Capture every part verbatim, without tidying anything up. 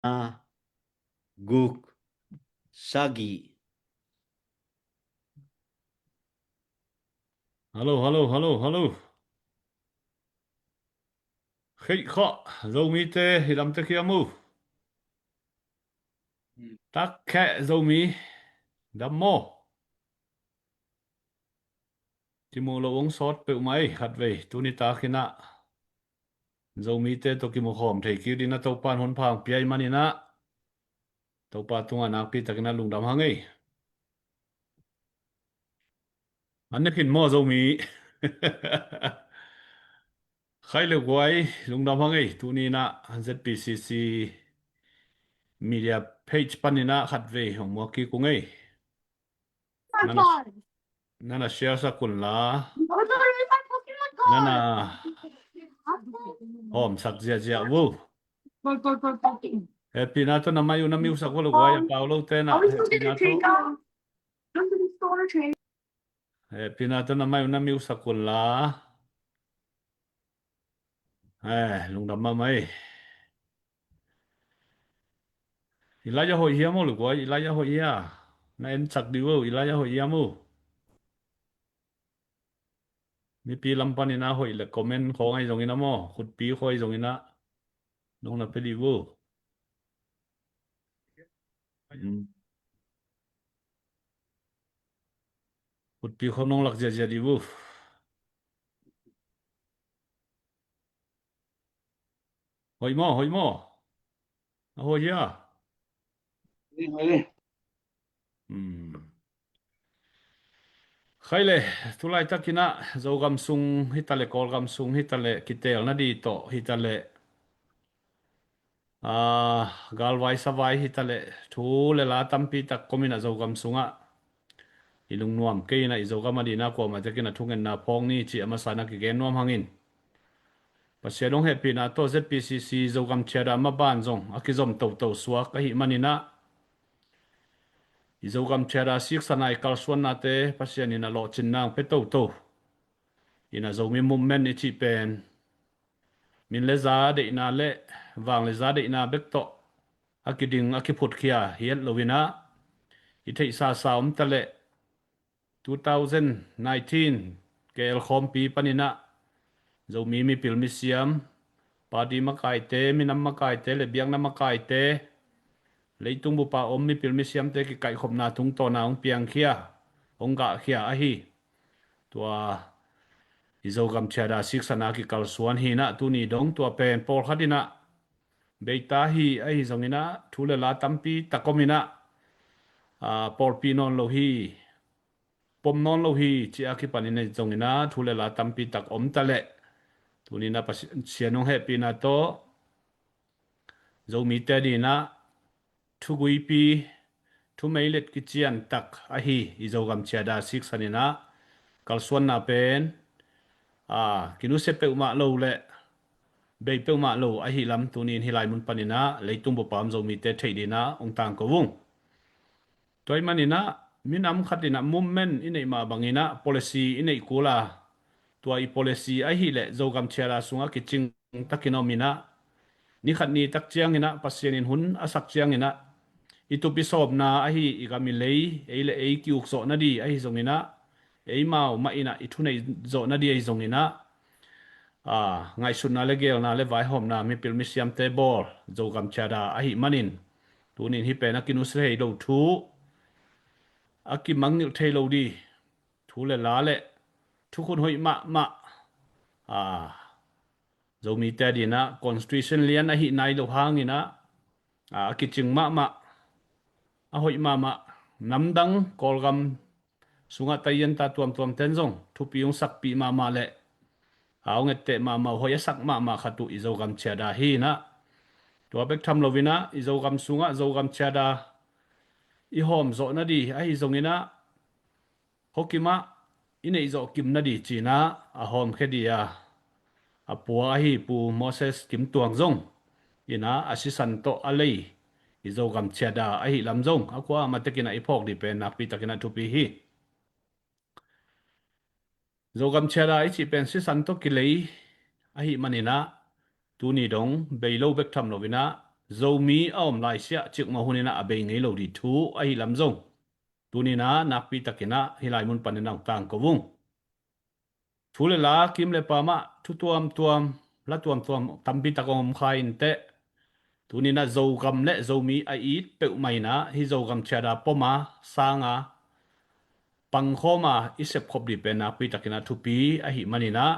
Nga, guk, sagih. Hallo, hallo, hallo, hallo. Hei, khawh, Zomite, hi lamte kiam uh. Tak kheh Zomi, dam maw? Kimuh loh hong sawt peuhmah ei, khatvei, tuni takin ah Zomite tawh kimukhawm thei kik dingin ah Topa'n hun pha hong pia ahih manin ah Topa tungah nakpi takin ah lungdam hang ei. An ne khin maw Zomi? Khai le guai, lungdam hang ei, tuni in ah Z P C C media page panin ah khatvei hong muak kik ung ei. Nana, nana share sak un la. Nana hawm sak ziahziah uh. Hehpihna tawh na mai uh na miusak uh le guai, a pau lote na hehpihna tawh. Hehpihna tawh na mai uh na miusak un la. Eh, lungdam mahmah ei. Elijah hoih hiam uh le guai, Elijah hoih hia? Na en sak dih uh, Elijah hoih hiam uh? Mipi lam panin ah hoih le comment khawng ahi zongin ah maw, khutpi khawng ahi zongin ah nong na pia dih uh. Hmm. Khutpi khawng nong lak ziahziah dih uh. Hoih maw, hoih maw? A hoih hia? Hoih, hoih. Hmm. Khai le, tu laitakin ah Zogam sung hi ta leh, Kawlgam sung hi ta leh, kiteelna ding tawh hi ta leh, aa, galvai savai hi ta leh, thu le la tampi tak komin ah Zogam sungah i lungnuam kei in ah i Zogam adingin ah kuamah tekin ah thungetna phawk ni cih a masa in ah kigen nuam hangin. Pasian hong hehpihna tawh Z P C C Zogam Charter maban zong a kizom toto suak ahih manin ah i Zogam Charter siksana i kalsuannate Pasian in ah lawhcinna hong pia toto in ah Zomi Movement i cih pen min le za deihna le vang le za deihna bek tawh a kiding a kiphutkhia hi het lo in ah, i theihsa sa om ta leh two thousand nineteen K L khawmpi panin ah Zomi mipil misiam, party makaite, minam makaite le biakna makaite, leitung bup a om mipil misiamte kikaihkhopna tungtawna hong piangkhia, hong gahkhia ahi. Tua i Zogam Charter siksana kikalsuan hi in ah tuni dong tua pen pawlkhat in ah bei ta hi, ahi zongin ah thu le la tampi tak om in ah, aa, pawlpi nawn lo hi, pom nawn lo hi cih a kipanin ahi zongin ah thu le la tampi tak om ta leh tuni in ah Pasian hong hehpihna tawh Zomite adingin ah thuguipi, thumeilet kician tak ahi i Zogam Charter siksan in ah kalsuanna pen, aa, kinusia peuhmah lo le bei peuhmah lo ahih lam tuni in hih lai mun panin ah leitung bup a om Zomite theih dingin ah hong tangko ung. Tua ahih manin ah minam khat in ah movement i neih mah bangin ah policy i neih kul a, tua i policy ahih leh Zogam Charter sungah kicing takin om in ah, ni khat ni tak ciangin ah Pasian in hun a sak ciangin ah i tup i sawmna ahi i gam i lei, ei le ei ki-uk zawh nading ahi zongin ah, eimau mah in ah i thuneih zawh nading ahi zongin ah, aa, ngaihsutna le geelna le vaihawmna mipil misiamte bawl Zogam Charter ahih manin tuni in hih pen a kinusia thei lo thu, a kimangngilh thei lo ding thu le la le thukhun hoih mahmah, aa, Zomite adingin ah constitution lian ahih nai lo hangin ah, aa, a kicing mahmah, a hoih mahmah, namdang Kawlgam sungah taiyan ta tuamtuam ten zong thupi hong sakpih mahmah le a hong etteh mahmah, hoih a sak mahmah khat uh i Zogam Charter hi in ah, tua bek tham lo in ah i Zogam sungah Zogam Charter i hawm zawh nading ahi zongin ah, hawkim ah i neih zawh kim nading ci in ah a hawmkhia ding a, a pua ahi Pu Moses Kim Tuang zong in ah a sisan tawh a lei i Zogam Charter ahih lam zong a kuamah tekin ah i phawk ding pen nakpi takin ah thupi hi. Zogam Charter i cih pen sisan tawh kilei ahih manin ah tuni dong bei lo bek tham lo in ah, Zomi a om laisiah cikmah huninah a bei ngei lo dih thu ahi lam zong tuninah nakpi takinah hih lai mun paninah hong tangko vung. Thu le la, kim le pamah thu tuamtuam, la tuamtuam tampi tak hong om kha inteh. Tuninah Zogam le Zomi a it peuhmah inah hih Zogam Charter poma sanga pangkhawma i sepkhop dih pen nakpi takinah thupi ahi maninah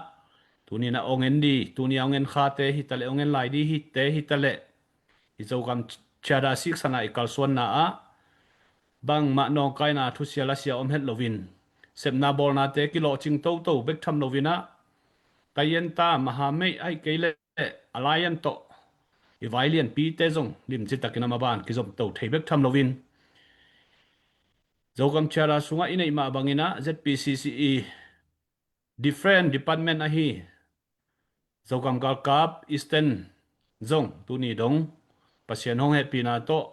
tuninah hong en dih, tuni a hong en khate hitaleh, hong en lai dih hite hitaleh, hih Zogam Charter siksana i kalsuanna ah bangmah nawngkaina thusia lasia om het loin, sepna bawlnate kilawhcing toto bek tham loinah, taiyenta mahameih ahi kei leh alliance tawh i vai lianpite zong limci takinah maban kizomto thei bek tham loin, Zogam Charter sungah i neih mah banginah Z P C C i different department ahi Zogam galkap Eastern zong tuni dong Pasian hong hehpihna tawh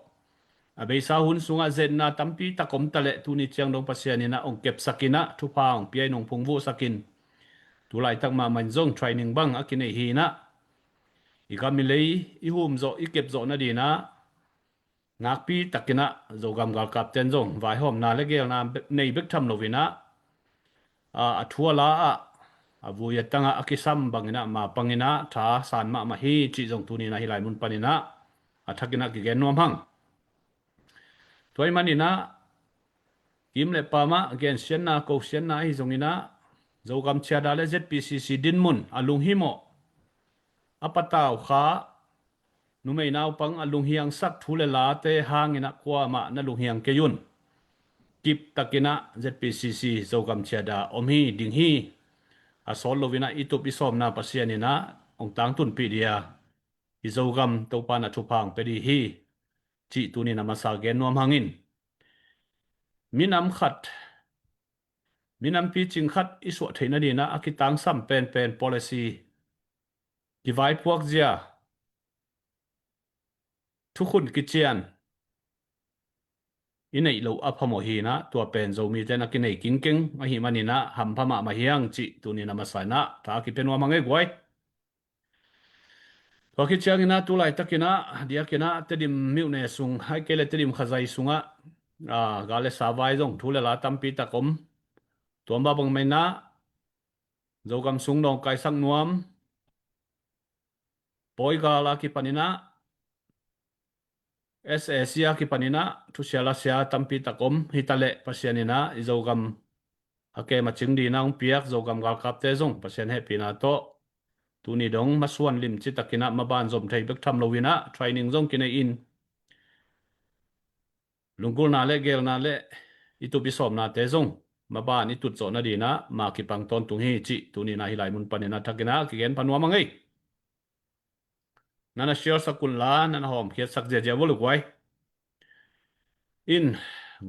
a beisa hun sungah zetna tampi tak om taleh tuni ciang dong Pasian inah hong kepsakinah thupha hong pia in hong phungvuhsakin, tu laitak mahmah in zong training bang a kinei hinah i gam i lei i humzawh i kepzawh nadinah nakpi takinah Zogam galkapten zong vaihawmna le geelna be-, nei bek tham loinah, a, a thu a la ah a vui a tangah a kisam banginah mapanginah tha san mahmah hi cih zong tuninah hih lai mun paninah a thakinah kigen nuam hang. Tua ih maninah kim le pamah gensiatna kosiatna ahi zonginah Zogam Charter le Z P C C dinmun a lunghimawh a patau kha numei naupang a lunghiangsak thu le late hanginah kuamah na lunghiang kei un. Kip takinah Z P C C Zogam Charter om hi, ding hi. A sawt loinah i tup i sawmna Pasian inah hong tangtunpih dia i Zogam Topa na thupha hong pia dih hi cih tuninah masa gen nuam hangin, minam khat, minam picing khat i suah theih nadinah a kitangsam penpen policy, kivaipuak zia, thukhun kician i neih loh a phamawh hinah, tua pen Zomite na kinei kingkeng ahi maninah hampha mahmah hiang cih tuninah masa inah tha kipia nuam hang ei guai. Tua khit cianginah tu laitakinah diakinah Tedim myone sung, ahi kei le Tedim khazai sungah, a, gal le sa vai zong thu le la tampi tak om. Tua mah bang mah inah Zogam sung nawngkaisak nuam, pawi gal a kipaninah, S A C a kipaninah thusia lasia tampi tak om hitaleh Pasian inah i Zogam a kem a cing dinah hong piak Zogam galkapte zong Pasian hehpihna tawh tuni dong masuan limci takinah maban zom thei bek tham loinah training zong kinei in, lunggulhna le geelna le i tup i sawmnate zong maban i tutzawh nadinah ma kipang tawntung hi cih tuninah hih lai mun paninah thakinah kigen pha nuam hang ei. Nana share sak unla, nana hawmkhiatsak ziazia vua luguai. In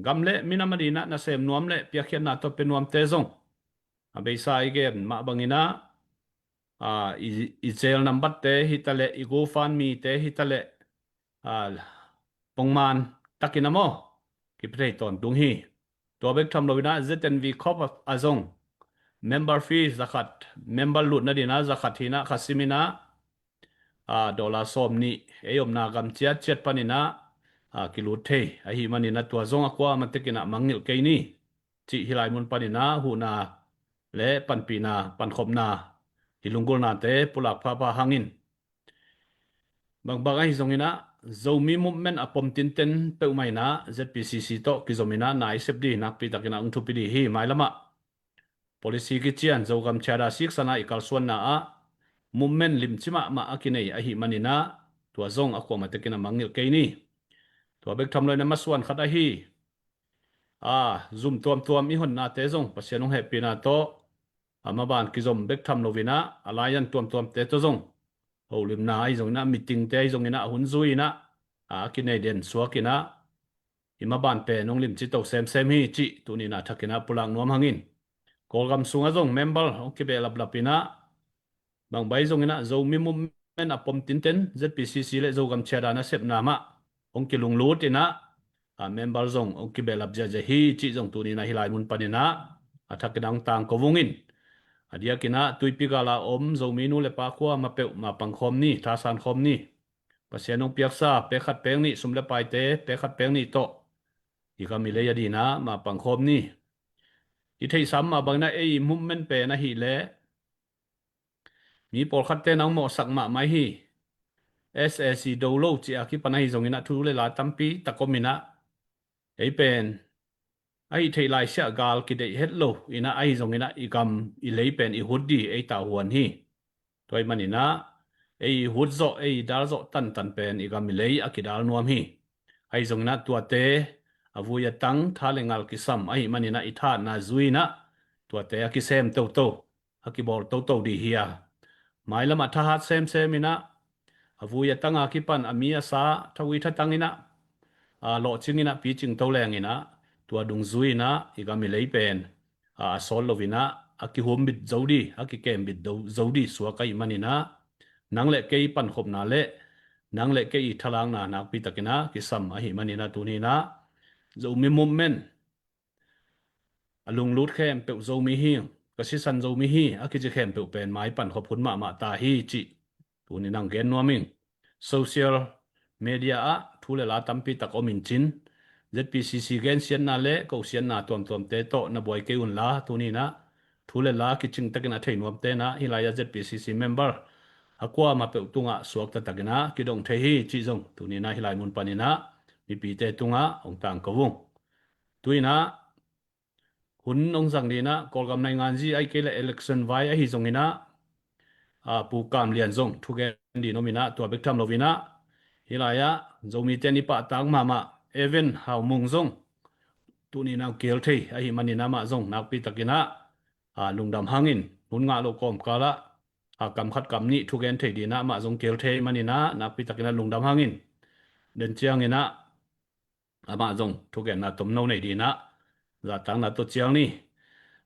gam le minam adinah nasem nuam le piakkhiatna tawh pia nuamte zong a beisa i gen mah banginah, a, i, i Zelle number te hitaleh, i GoFundMe te hitaleh, a, pongman takin a maw kipia thei tawntung hi. Tua bek tham loinah Z N V khop a, a zong member fee zakhat, member lut nadinah zakhat hinah kha siminah, a, dollar sawm nih ei omna gam ciatciat paninah, a, kilut thei ahi maninah tua zong a kuamah tekinah mangngilh kei ni cih hih lai mun paninah huhna le panpihna, pankhopna, hih lunggulhnate pulak phapha hangin, bangbang ahi zonginah Zomi movement a pom tinten peuhmah inah Z P C C tawh kizominah na i sep dih nakpi takinah hong thupi dih hi. Mailamah policy kician Zogam Charter siksana i kalsuanna ah movement limci mahmah a kinei ahi maninah tua zong a kuamah tekinah mangngilh kei ni. Tua bek tham loinah masuan khat ahi, a, zum tuamtuam i honnate zong Pasian hong hehpihna tawh a maban kizom bek tham loinah a laiyan tuamtuamte tawh zong holimna ahi zonginah, meetingte ahi zonginah, a hun zui inah, a, a kinei den suakinah i maban pen hong limci to semsem hi cih tuninah thakinah pulak nuam hangin, Kawlgam sungah zong member hong kibehlaplap inah, bangbang zonginah Zomi movement a pom tinten Z P C C le Zogam Charter nasepna mah hong kilunglut inah, a, member zong hong kibehlap ziahziah hi cih zong tuninah hih lai mun paninah a thakinah hong tangko vungin, a diakinah Tuipi gala om Zomi nu le pa khua ma peuhmah pangkhawm ni, thasankhawm ni. Pasian hong piaksa pek khat pek nih, sum le paite pek khat pek nih tawh i gam i lei a dinah mapangkhawm ni. I theihsa mah bangin ah ei movement pen ahih leh mi pawlkhatte na hong mawhsak mahmah hi. S A C do lo ci a kipan ahi zongin ah thu le la tampi tak om inah ei pen ahi theih laisiah gal kideih het lo inah ahi zongin ah i gam i lei pen i hut di ei tahuan hi. Tua ahih manin ah ei i hut zawh, ei i dal zawh tantan pen i gam i lei a kidal nuam hi. Ahi zongin ah tuate a vui a tang, tha le ngal kisam ahih manin ah i thahatna zui inah tuate a kisem toto, a kibawl toto di hi a, mailam a thahat semsem inah a vui a tang a kipan a mi a sa, thavui thatang inah a lawhcing inah picing to leng inah tua dungzui inah i gam i lei pen a, a sawt lo inah a kihumbit zo di, a kikembit do-, zo di suak ahih manin ah nang le kei pankhopna le nang le kei i thalakna nakpi takin ah kisam ahih manin ah tuni inah Zomi movement a lunglut khempeuh Zomi hi, ka sisan Zomi hi a kici khempeuh pen mai pankhop hun mahmah ta hi cih tuni inah gen nuam ing. Social media ah thu le la tampi tak om in cin, Z P C C gensiatna le kosiatna tuamtuamte tawh na buai kei unla, tuni inah thu le la kicing takin a thei nuamte inah hih lai-ah Z P C C member a kuamah peuh tungah suakta takin ah kidong thei hi cih zong tuni inah hih lai mun panin ah mipite tungah hong tangko ung. Tu inah hun hong zang dinah Kawlgam nainganzi ahih kei leh election vai ahi zongin ah, a, Pu Kam Lian zong thugen din om inah tua bek tham lo inah hih lai-ah Zomite in i pahtak mahmah Evan Hau Mung zong tuni inah kihel thei ahih manin ah amah zong nakpi takin ah, a, lungdam hangin hun ngah lo kawmkal ah, a, kam khat kam nih thugen thei dinah amah zong kihel thei manin ah nakpi takin ah lungdam hangin den ciangin ah amah zong thugenna tomno nei dinah zahtakna tawh cial ni.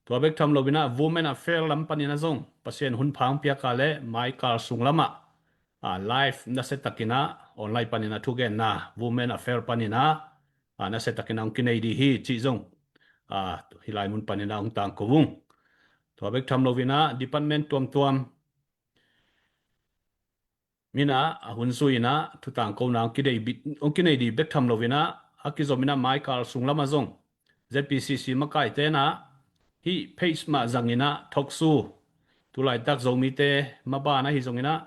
Tua bek tham lo inah Women Affair lam panin ah zong Pasian hun pha hong piak a le mai kal sung lamah, a, live nasia takin ah online panin ah thugenna Women Affair panin ah, a, nasia takin ah hong kinei di hi cih zong, a, hih lai mun panin ah hong tangko ung. Tua bek tham lo inah department tuamtuam min ah a hun zui inah thutangkona hong kinei bit, hong kinei di bek tham lo inah a kizom inah mai kal sung lamah zong Z P C C makaite inah hih page mah zang inah thoksu, tu laitak Zomite maban ahi zongin ah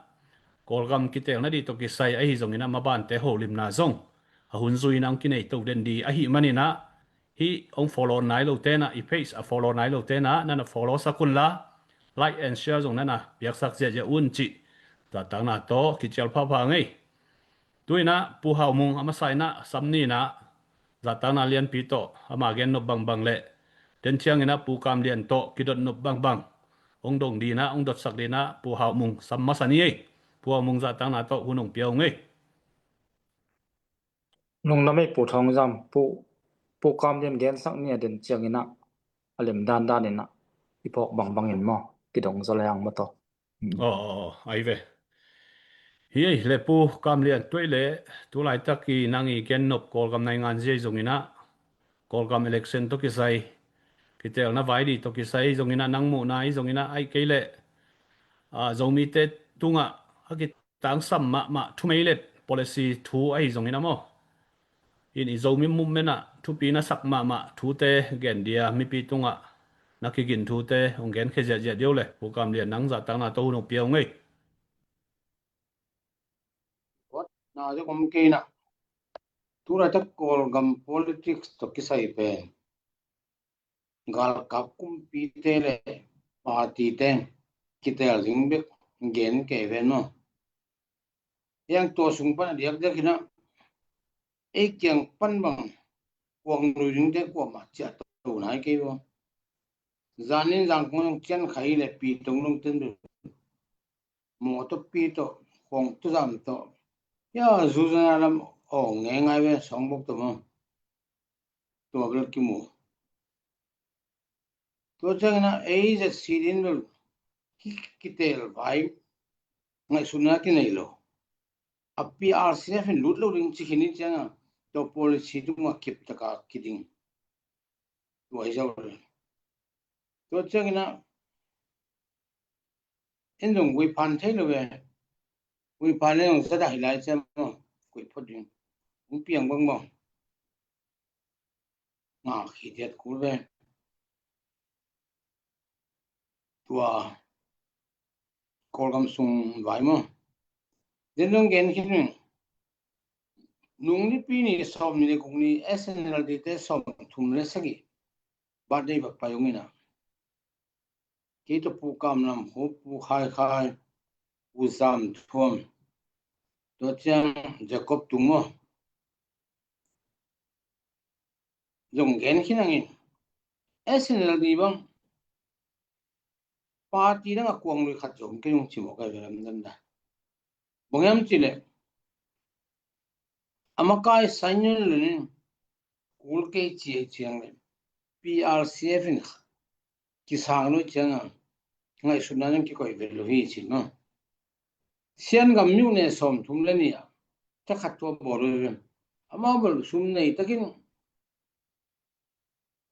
Kawlgam kitelna di tawh kisai ahi zongin ah mabante holimna zong a hun zui inah hong kinei to den di ahih manin ah hih hong follow nai lote inah, i page a follow nai lote inah nana follow sak unla, like and share zong nana piaksak ziahziah un cih zahtakna tawh kicial phapha ngei. Tu inah Pu Hau Mung a masa inah sam ni inah zahtakna lianpi tawh ama gen nop bangbang le den ciangin ah Pu Kam Lian tawh kidot nop bangbang hong dong dinah, hong dotsak dinah Pu Hau Mung sam masa ni ei. Pu Hau Mung zahtakna tawh hun hong pia ung ei. Lungdam ei Pu Thawng Zam, Pu, Pu Kam Lian gensak ni a den ciangin ah a lem dandan inah i phawk bangbang in maw kidong zaw le hang maw tawh. Aw, aw, aw, ai ve. Hi ei le Pu Kam Lian, tuai le tu laitak i nang i gen nop Kawlgam nainganzi ahi zongin ah Kawlgam election tawh kisai, kitelna vai di tawh kisai ahi zongin ah nang muhna ahi zongin ah ahih kei leh, a, Zomite tungah a ki tangsam mahmah thumeilet policy thu ahi zongin ah maw, in i Zomi movement ah thupi na sak mahmah thute gen dia, mipi tungah na kigin thute hong genkhia ziahziah dih o le. Pu Kam Lian, nang zahtakna tawh hun hong pia ung ei. Na zong om kei inah tu laitak Kawlgam politics tawh kisai pen galkap kumpite le partyte kitel ding bek gen kei ven maw. Hiang tua sung pan a diakdiak inah ei kiang pan bang kuang lui dingte kuamah ciah to nai kei ua. Zanin zangkong zong cian khai le pi tong long ten du. Mawtaw pi tawh, khawng tuzam tawh, ya zuzana lam awng ngai ngai ve sawng bawk tawh maw. Tua bel kimu. Tua ciangin ah ei Z C din bel ki, kitel vai ngaihsutna kinei lo. A P R C F in lut lo ding ci khin i ciangin ah tua policy tungah kip taka kiding. Tua hi zo le. Tua ciangin ah en zong guiphan thei lo ve. Guiphan le zong zadah hi lai ciang maw. koih phot ding. Hong piang bangbang. Nga khit hiat kul ve. Tua Kawlgam sung vai maw. Den dong gen khin ning. Nung nipi ni sawm ni le guk ni S N L D te sawm thum le sagih. Birthday va pai ung ina. Kei tawh Pu Kam Lam Khup, Pu Khai Khai, Pu Zam Thuam, tua ciang Jacob Tung maw. Zong gen khin hangin S N L D bang party dang a kuang lui khat zong kei nung ci mawk ai ve lam dan da. Bang hiam ci leh a makai Sainyun Lun in kul kei ci ai ciang leh P R C F in kisang lui ciang a ngaihsutna dang kikoih vet lo hi ci maw. Sian gam miuh ne sawm thum le ni a thakhat tua bawl lui ve. Amau bel sum nei takin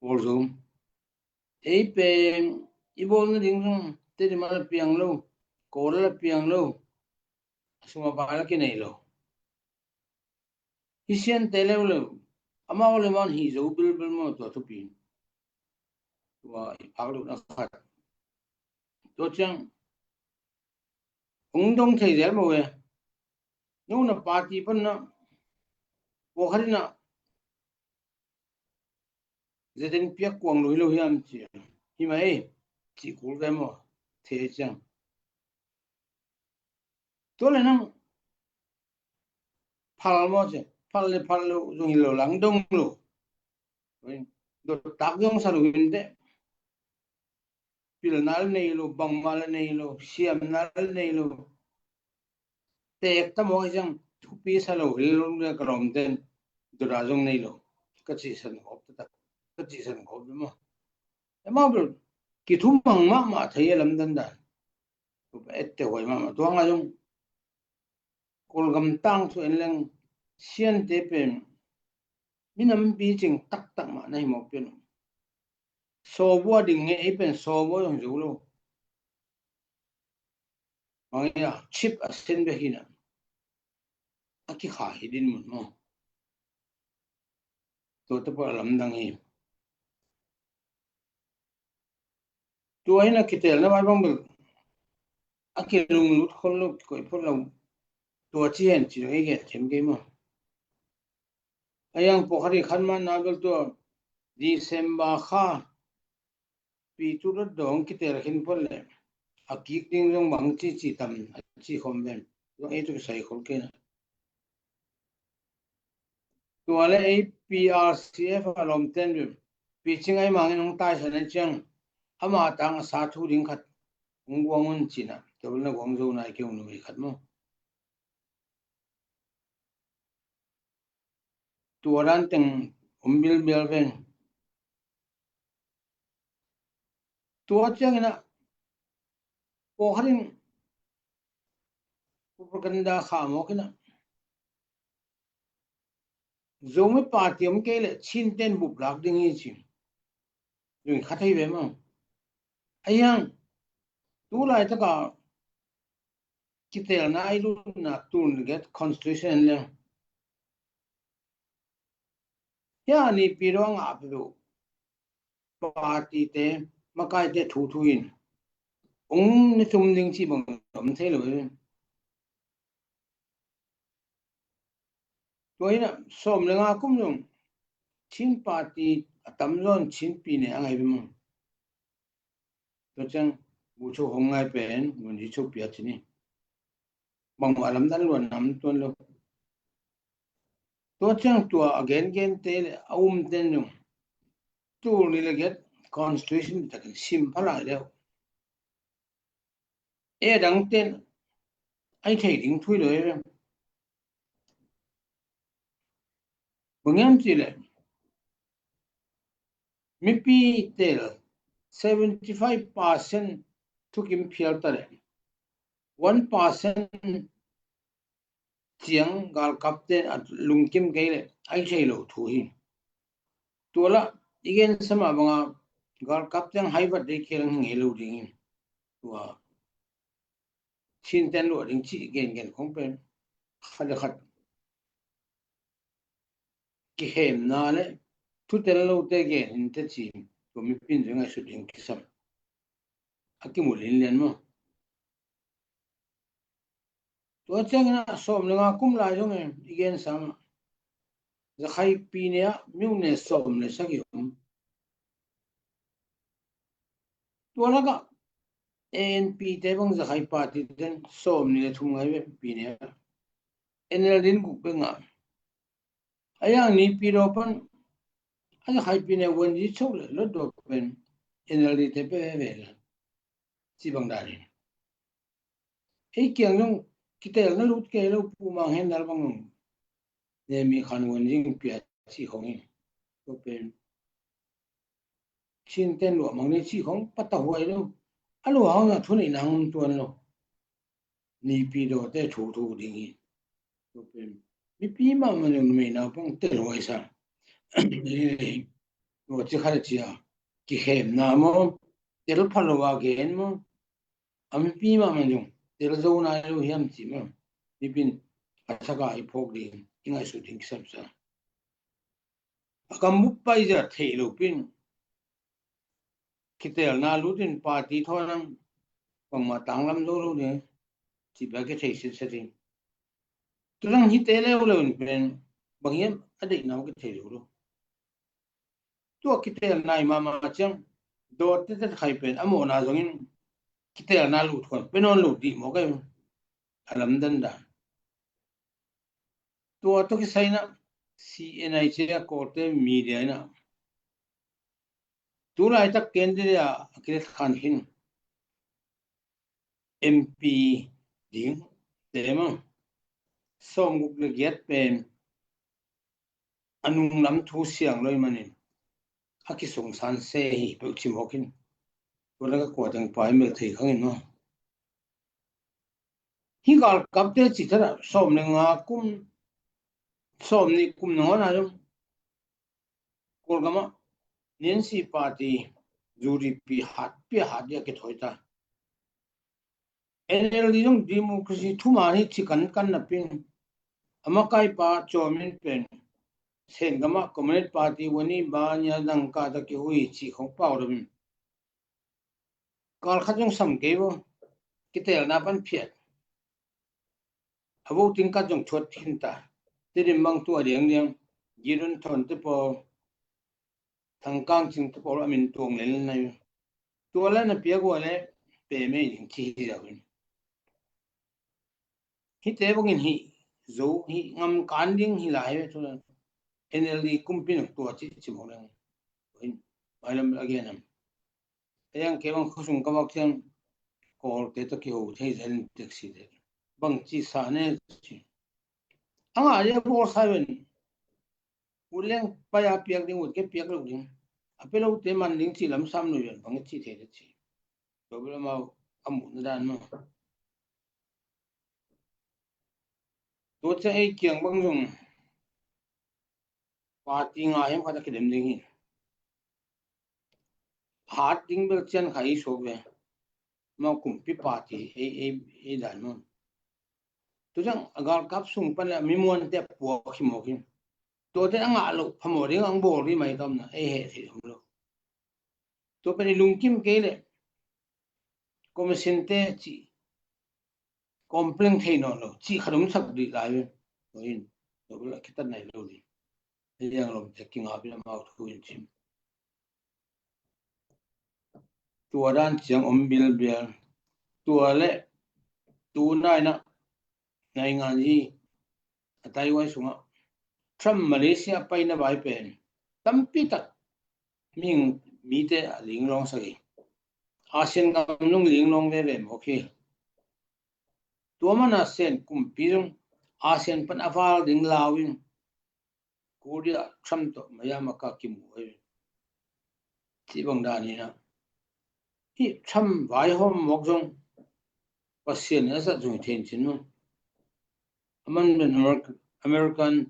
bawl zo. Ei pen i bawlna ding zong Tedim a la piang lo, Kawl a la piang lo, a sum a pai la kinei lo. Hi siante leuleu amau le man hi zo bilbil maw tua thupi. Tua i phak lohna khat. Tua ciang hong dong thei zel maw e. Nuna party panna pawlkhat ina Zedin piak kuang lo hi lo hiam ci. Hi mah ei ci kul ve maw. Thei ciang tua le nang phal maw ci. Phal le phal lo zong hi lo lang dong lo. Dot tak zong sa lo hin te. Pilna le nei lo, bangmah le nei lo, siamna le nei lo. Tek ta maw hi ciang thupi sa lo hi lo le ka lawm ten dot a zong nei lo. Ka cihsan khop ta tak. Ka cihsan khop ta maw. Amau bel kithumang mahmah thei a lamdan dan. Tua ette huai mahmah tua nga zong Kawlgam tangthu en leng siante pen minam picing taktak mah na hi mawk pian. Sawbua ding nge ei pen sawbua zong zo lo. Bang ia chip a sen bek hi na. A kikha hi din mun maw. Tua te pawh a lamdang hi. Tua hi na kitelna vai bang bel a kilunglut khol lo, kikoih phot lo. Tua ci hen ci lo ei gen them kei maw. A yang pawh kha ri khan man na bel tua December kha pi tu dot dong kitel khin phot le a kik ding zong bang ci ci tam a ci khom ven zong ei tu kisai khol kei na. Tua le ei P R C F a lawmten bim picing ai mangin hong taisan ai ciang ama tang a sa thu ding khat hong guang un cina tua bel na guang zo nai kei hong numei khat maw. Tua dan teng om bilbial ven. Tua ciangin ah pawlkhat in propaganda kha mawk in ah Zomi party om kei leh Chin ten bup lak ding hi ci. Zong kha thei ve maw. A hiang tu laitaka kitelna ai lutna tul ni get constitution le hia ni pi dong a pi lo party te makai te thu thu in ong ni tum ding ci bang om thei lo. Tua hi na sawm le nga kum zong Chin party a tam zawn Chin pi ne a ngai bim. Tua ciang bu chu hong ngai pen mun hi chu pia ci ni. Bangmah lamdan luan nam tuan lo. Tua ciang tua a gengen te le a um ten zong tul ni le get constitution takin sim pha lai leu. E dang ten ai thei ding thui lo e. Bang hiam ci le mipi tel seventy five percent thukim phial ta le one percent ciang galkap ten a lungkim kei le ai thei lo thu hi. Tua la i gen sama banga galkap ten hai vat dei kei lang hi ngei lo ding hi. Tua Chin ten luah ding ci gen gen khong pen khat le khat kihemna le thutel lote gen in teci, tua mipi in zong ngaihsut ding kisam. A kimu linlian maw. Tua ciangin ah sawm le nga kum lai zong e, i gen sam ah Zakhai pi ne ah myone sawm le sagih om. Tua lakah A N P te bang Zakhai party ten sawm ni le thum ngai ve pi ne ah. N L D in guk bek ngah. A yang Naypyidaw pan a Zakhai pi ne vuanzi chok le Hluttaw pen N L D te pe ve la. Ci bang dan in ei kiang zong kitelna lut kei lo, Pu Mang Hendal bang zong ne mi khan vuanzi pia ci khong in. Tua pen Chin ten luah mang ni ci khong patahuai lo. A luah hong a thu neih nang tuan lo. Naypyidaw te thu thu ding hi. Tua pen mipi mahmah zong numei naupang telhuai sa. Tua ci khat a cia kihemna maw, tel pha lo a gen maw, a mipi mahmah zong tel zo nai lo hiam ci maw. Mipi in a thak a i phawk ding, i ngaihsut ding kisam sa. A kam bup pai zia theih lo pin kitelna lut in party thawn ang bangmah tanglam zo lo ding, ci bia kithei sitset ding. Tua dang hite leuleu in pen bang hiam a deihna uh kithei zo lo. Tua kitelna i mahmah ciang dawt tete khai pen a mawhna zongin kitelna lut khuan pe nawn lo dih mawk ai a lamdan dan. Tua tawh kisai in ah C N I ci a Kawlte media in ah tulaitak candidate a kilet khan khin M P ding te maw, sawmguk le giat pen a nunglam thu siang lo i manin a kisungsan se hi peuh ci mawk in. Tua laka kua teng pai mel thei khang in maw. Hih galkapte cih thadah sawm le nga kum, sawm nih kum nangawn ah zong Kawlgam ah N C P party U D P hat pia hat dia kithawi ta. N L D zong democracy thuman hi ci kankan napi in a makaipa Chaw Min pen Sen gam ah Communist Party vua ni ba nia dangka ta kihui cih khong pau dam in. Kal khat zong sam kei vo, kitelna pan phiat. A voting card zong thuat khin ta. Tedim bang tua diangdiang Gideon Thawn te pawl, Thang Kang Cing te pawl a min tuang lenlen ahi. Tua le na piak ua le pe mei ding ci hi lo in. Hihte bangin hih zo hih ngam kan ding hi lai ve. Tua N L D kumpi nak tua ci ci mawk leng. Mailam a gen am. A yang kei bang khosung ka vak ciang Kawlte tawh kiho thei zel in taxi te bang ci sa ne ci. A ngah dia bawl sa ven. Ut leng pai a piak ding, ut ke piak lo ding. A pe lote man ding ci lam sam lo ven bang ci thei te ci. Tua bel amau a muhna dan maw. Tua ciang ei kiang bang zong party nga hiam khat a kidem ding hi. Hat ding bel cian kha i suak ve. Mau kumpi party ei, ei, ei dan maw. Tua ciang a galkap sung pan le a mi muante a puak hi mawk hi. Tuate a ngah loh phamawh ding ang bawl ding mai tawmna ei heh theih om lo. Tua pen i lungkim kei leh commission te cih complain thei nawn lo cih khat om sak dih lai ve. Tua in tua bel a kitat nai lo dih. Hei liang lomte kingap in amau thu in cim. Tua dan ciang om bilbial. Tua le tu naina naingan hi a Taiwan sungah Trump Malaysia paina vai pen tampi tak mihing mite a linglawng sak hi. ASEAN gam nung linglawng veve mawk hi. Tua mana ASEAN kumpi zong ASEAN pan a val ding lau in Korea Trump tawh mayam a ka kimu hi. Cih bang dan hi na. Hih Trump vaihawm mawk zong Pasian in a zat zong hi thei in cin maw. Aman ben America, American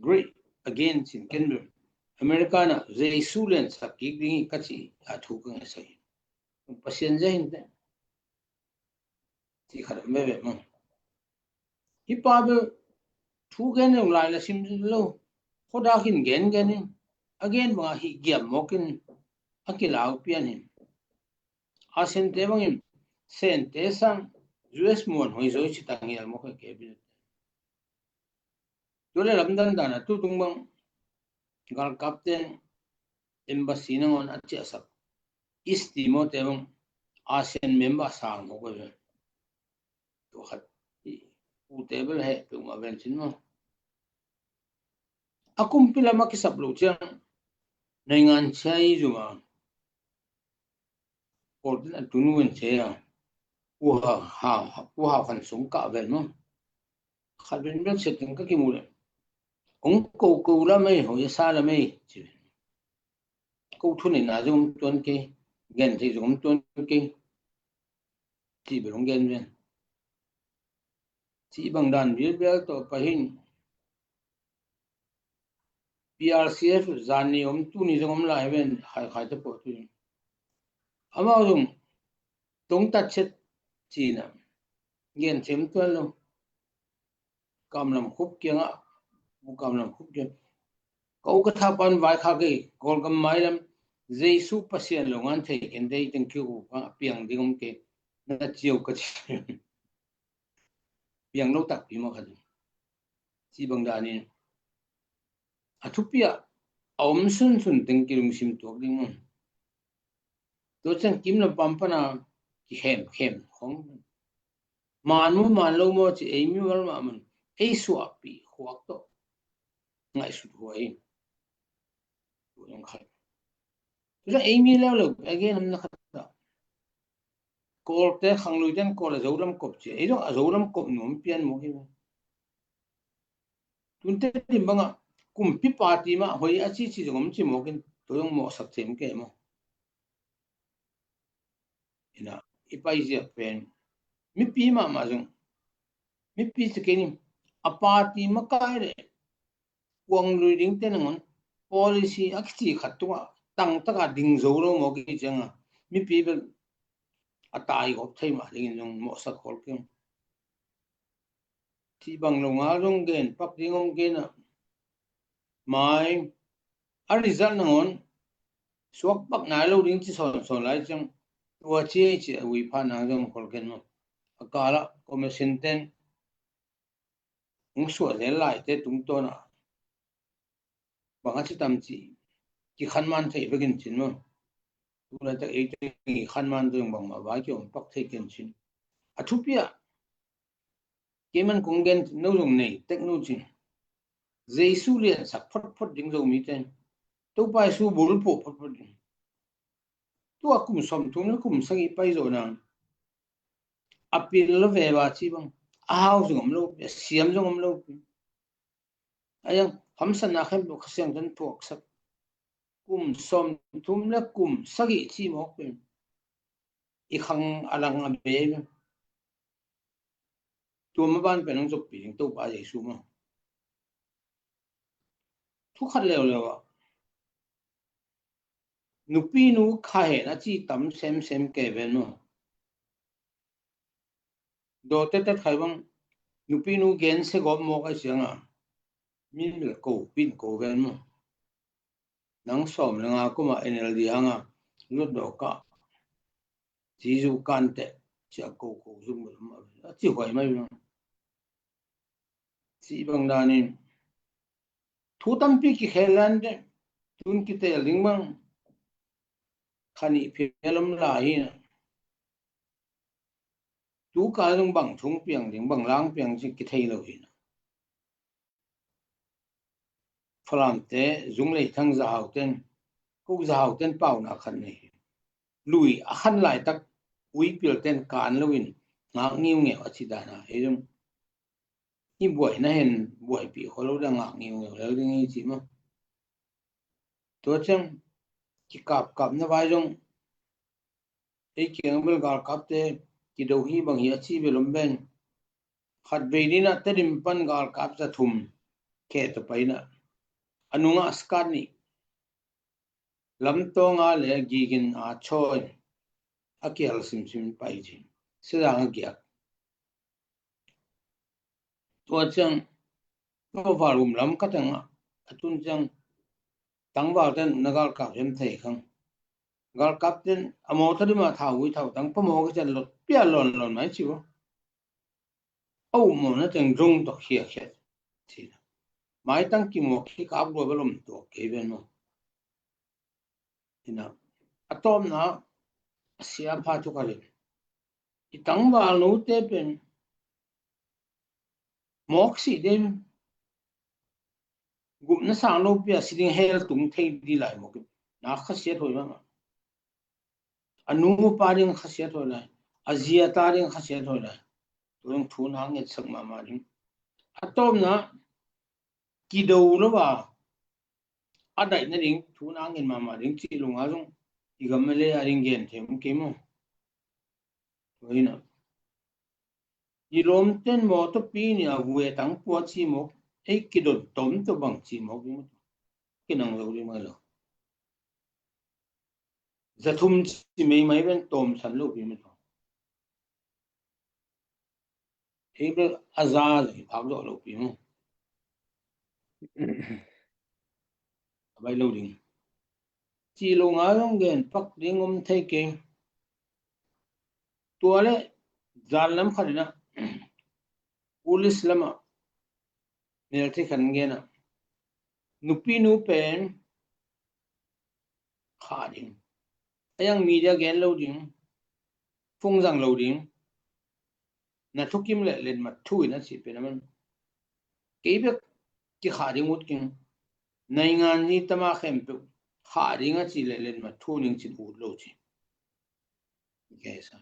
great again cin ken ben America na Jesu lian sak kik ding hi ka ci a thu ka ngaihsak hi. Pasian zia hin te. Cih khat om veve maw. Hih pa bel thu gen zong lai la sim lo. Khuadak in gengen in, a gen bangah hih giam mawk in a kilau pian in. Asian te bangin Sente sang U S muan hoi zoi ci tang hial mawk a ke bil. Tu le lamdan dan a tutung bang galkap ten embassy nangawn a ciahsak East Timor te bang Asian member sang mawk a bil. Tua khat i ute bel heh peuhmah ven cin maw. A kumpi lam a kisap loh ciang naingan ciai zuma kawlten a tun ven ciai a uha uha khan sum kah ven maw. Khat ven bel siatin ka kimu le ong ko ko la mei ho ya sa la mei ci ven. Ko thu nei na zong om tuan kei, gen thei zong om tuan kei. Ci bel ong gen ven. Ci bang dan bilbial tawh pahin P R C F zan ni om tuni zong om lai ven khai khai te pawh tu. Amau zong tong tat chet cina gen thei om tuan lo. Kamlam khup kiangah, bu kamlam khup kiang. Ka u ka thapan vai kha kei, Kawlgam mailam, Jesu Pasian lo ngan thei ken dei teng kiu ka piang ding om kei, na ciau ka ci. Piang lo takpi mah kha ding. Ci bang danin. A thupiah, a om sunsun teng kilungsim tuak ding maw. Tua ciang kim lam pampana kikhemkhem khong. Man maw man lo maw ci ei mi mal mah man ei suahpih khuak tawh ngaihsut huai in. Tua zong khat. Tua zong ei mi leuleu a gen hamna khat ah. Kawlte khanglui ten Kawl a Zolam kop ci ei zong a Zolam kop nuam pian mawk hi. Tunte dim bangah kumpi party mah hoi a cici zong om ci mawk in tua zong mawhsak thei om kei maw. Ina i pai ziak pen mipi mahmah zong mipi ci kei ni a party makai le kuang lui ding te nangon policy a kici khat tungah tangtaka ding zo lo mawk i cianga mipi bel a tai gawp thei mah dingin zong mawhsak khol keng. Ci bang lo ngal zong gen pak ding om kei na mai a result nangon suak pak nai lo ding ci sawnsawn lai ciang tua ci ei ci a ui pha nang zong khol ken maw. A kala commission ten hong suah zel laite tungtawna bang a ci tam ci kikhanman thei vekin cin maw. Tulaitak eite kikhanman zong bangmah vai kiom pak thei ken cin. A thupiah keiman kong gen no zong nei tek no cin. Jesu liansak photphot ding Zomite Topa Jesu bulphuh photphot ding. Tua kum sawmthum le kum sagih pai zawh nang a pil lo ve ba ci bang a hau zong om lo pi a siam zong om lo pi. A yang hamsatna khempeuh Kha Siangtho in thuaksak kum sawmthum le kum sagih ci mawk pi. I khang a lang a be tua maban pen hong zoppi ding Topa Jesu maw. Thu khat leuleu ah nupi nu kha hen a ci tam semsem kei ven maw. Dawte tet khai bang nupi nu gen se gawp mawk a sianga min mil ko pin ko ven maw. Nang sawm le nga kuma N L D hanga lut dawka cizu kante cia ko ko zung a ci huai mai bang. Ci bang danin thu tampi kikhel lante tun kitel ding bang khanih phial om lai hi na. Tu ka zong bang thung piang ding bang lang piang ci kithei lo hi na. Falamte zung lei thang zahau ten ko zahau ten pauna khat nei hi. Lui a khan laitak uipil ten kan loin ngak ngiungeu a ci dana ei zong i buai na hen buaipih kho lo da ngak ngiungeu lel ding i ci maw. Tua ciang kikapkap na vai zong ei kiang bel galkapte kido hi bang hi a ci bel om ben. Khat vei dina Tedim pan galkap za thum khe to paina a nunga skat nih lamtawnga le gigin a chawi a kial simsim pai ci. Sidang a giak. Tua ciang tua val um lam ka tengah A tun ciang tangval ten na galkap hiam thei khang. Galkap ten a mawtaw dima thau ui thau tang pa maw ka cian lot pia lon lon mai ci ua. A uh mawna teng zong tawh khiakhia ci. Maitang kimawk hi kap lua bel om tuak kei ven maw. Ina, a tawpna a sia pha thu khalin i tangval note pen mawk si dem gupna sang lo pia si ding hel tung thei di lai mawk. Na khasiat hoi mama. A nu pa ding khasiat hoi lai. A zia ta ding khasiat hoi lai. Tuang thu na ngetsak mama ding. A tawpna kido lo ba a daihna ding thu na ngen mama ding ci lunga zong i gam a le a ding gen them kei maw. Tua hi na. I lawmten mawtaw pi ni a vue tang pua ci mawk, ei kidon tom tawh bang ci mawk ding maw. Kinang lo ding mai lo. Za thum ci meimai ven tawm san lo pi maw. Ei bel a za zong i phak zawh lo pi maw. A bai lo ding. Ci lo nga zong gen pak ding om thei kei. Tua le zan lam khat ina police lama mel thei khan gena nupi nu pen kha ding. A yang media gen lo ding. Phung zang lo ding. Na thukim le letmat thu in a ci pen a man. Kei bek kikha ding ut king. Naingan ni tama khempeuh kha ding a ci le letmat thu ning cin ut lo ci. Kei sa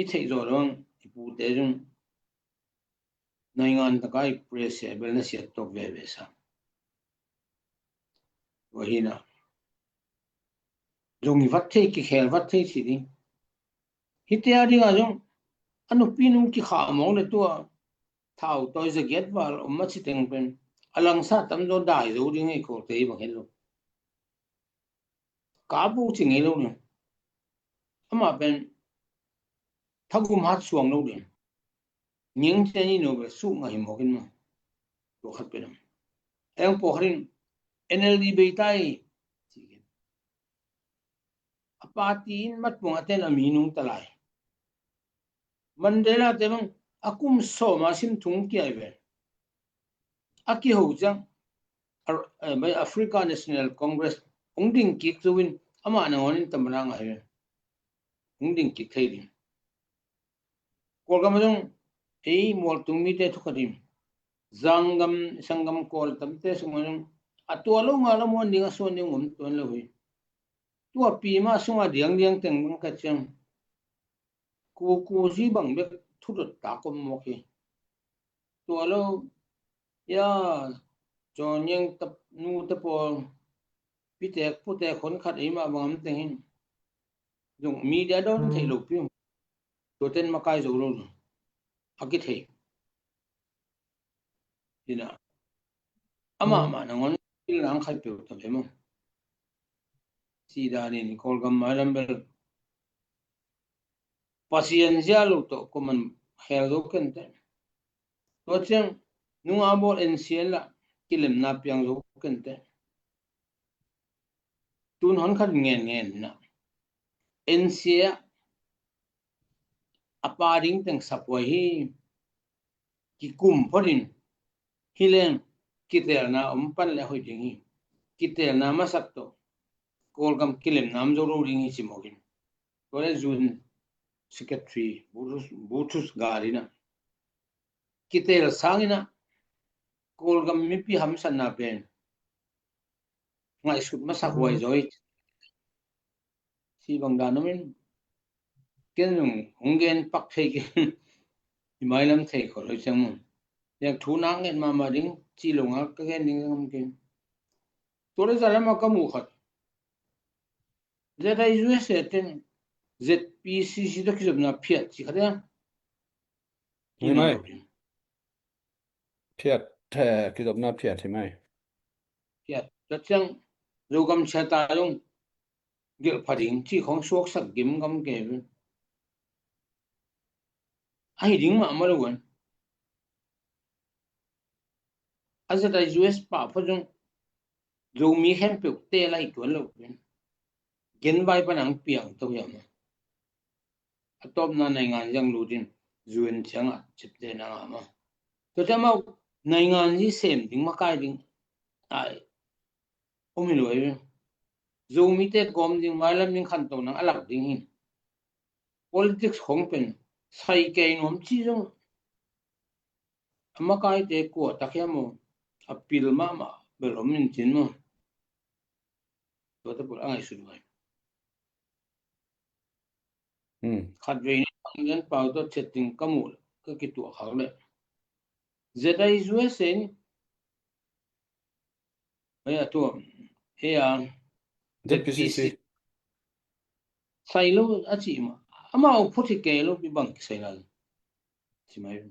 i theih zawh lo ang i pute zong naingan taka i pressure bel na siat tawk veve sa. Tua hi na zong i vat thei kikhel vat thei si ding. Hite a dinga zong a nupi nu kikha mawk le tua thau tawi zagiat val om a ci teng pen a langsa tam zaw dai zo ding ei kawlte i bang het lo. Ka bu ci ngei lo ding. Amah pen thagum hat suang lo ding. Ngiang cian i no bel suh ngah hi mawk in maw. Tua khat pen am a yang pawh khat in N L D bei ta i ci khin. A party in matpung a ten a mi nung ta lai. Mandela te bang a kum sawma sim thung kiai ve. A kiho ciang Africa National Congress hong ding kik zo in amah nangawn in tamana ngah hi ve. Hong ding kik thei ding. Kawlgam a zong ei mualtung mite thukhat in zanggam sanggam kawl tamte sungah zong a tua lo ngal a muan ding a suan ding om tuan lo hi. Tua pi mah sungah diangdiang teng bang ka ciang kukuzi bang bek thudot tak om mawk hi. Tua lo ia cawngiang nu te pawl pitek putek hon khat ei mah bang am teng hin zong media dawn thei lo pi. Tua ten makai zo lo a kithei. Tina amah mah nangawn pilna ang khai peuh ta ve maw. Sidanin Kawlgam mailam bel Pasian zia lo tawh kuaman khel zo kente. Tua ciang nunga bawl N C A lah kilemna piang zo kente. Tun hon khat ngen ngen na N C A a pa ding teng sapuai hi. Kikum photin hi leng kitelna om pan le hoih ding hi. Kitelna masak tawh Kawlgam kilemna om zo lo ding hi ci mawkin. Tua le zun secretary Buthus Galina kitel sangina Kawlgam mipi hamsatna pen ngaihsut masak huai zawi. Si bang dan omin ken zong hong gen pak thei kei. I mailam thei khol hoi ciang mun. Yak thu nak nget mahmah ding ci lo ngal ka gen ding zong om kei. Tua le za lama ka muh khat Z I U S A ten Z P C C tawh kizopna phiat ci khat e. Hi mai. Phiat, kizopna phiat hi mai. Phiat tua ciang Zogam sia ta zong gelh pha ding ci khong suaksak gim gam kei ve. Ahi ding mahmah lo an. A Z I U S pah phot zong Zomi khempeuh te lai tuan lo. Genvai pan ang piang to hiam a. A tawpna naingan zang lutin U N ciangah cipte na ngah ma. Tua ciang amau naingan hi sem ding makai ding ai om hi lo ai. Zomite gawm ding, mailam ding khanto nang a lak ding hi. Politics khong pen sai kei nuam ci zong a makaite kua tak hiam maw, a pil mahmah bel om in cin maw. Tua te pul a ngaihsut vai. Hmm. Khat vei ni ang Lian Pau tawh chatting ka muh ka kituah khak leh Z I U S A ni. Ei a tua ei a Z P C C. Z P C C. Sai lo a ci ma. Amau phut hi kei lo pi bang kisai lai. Ci mai.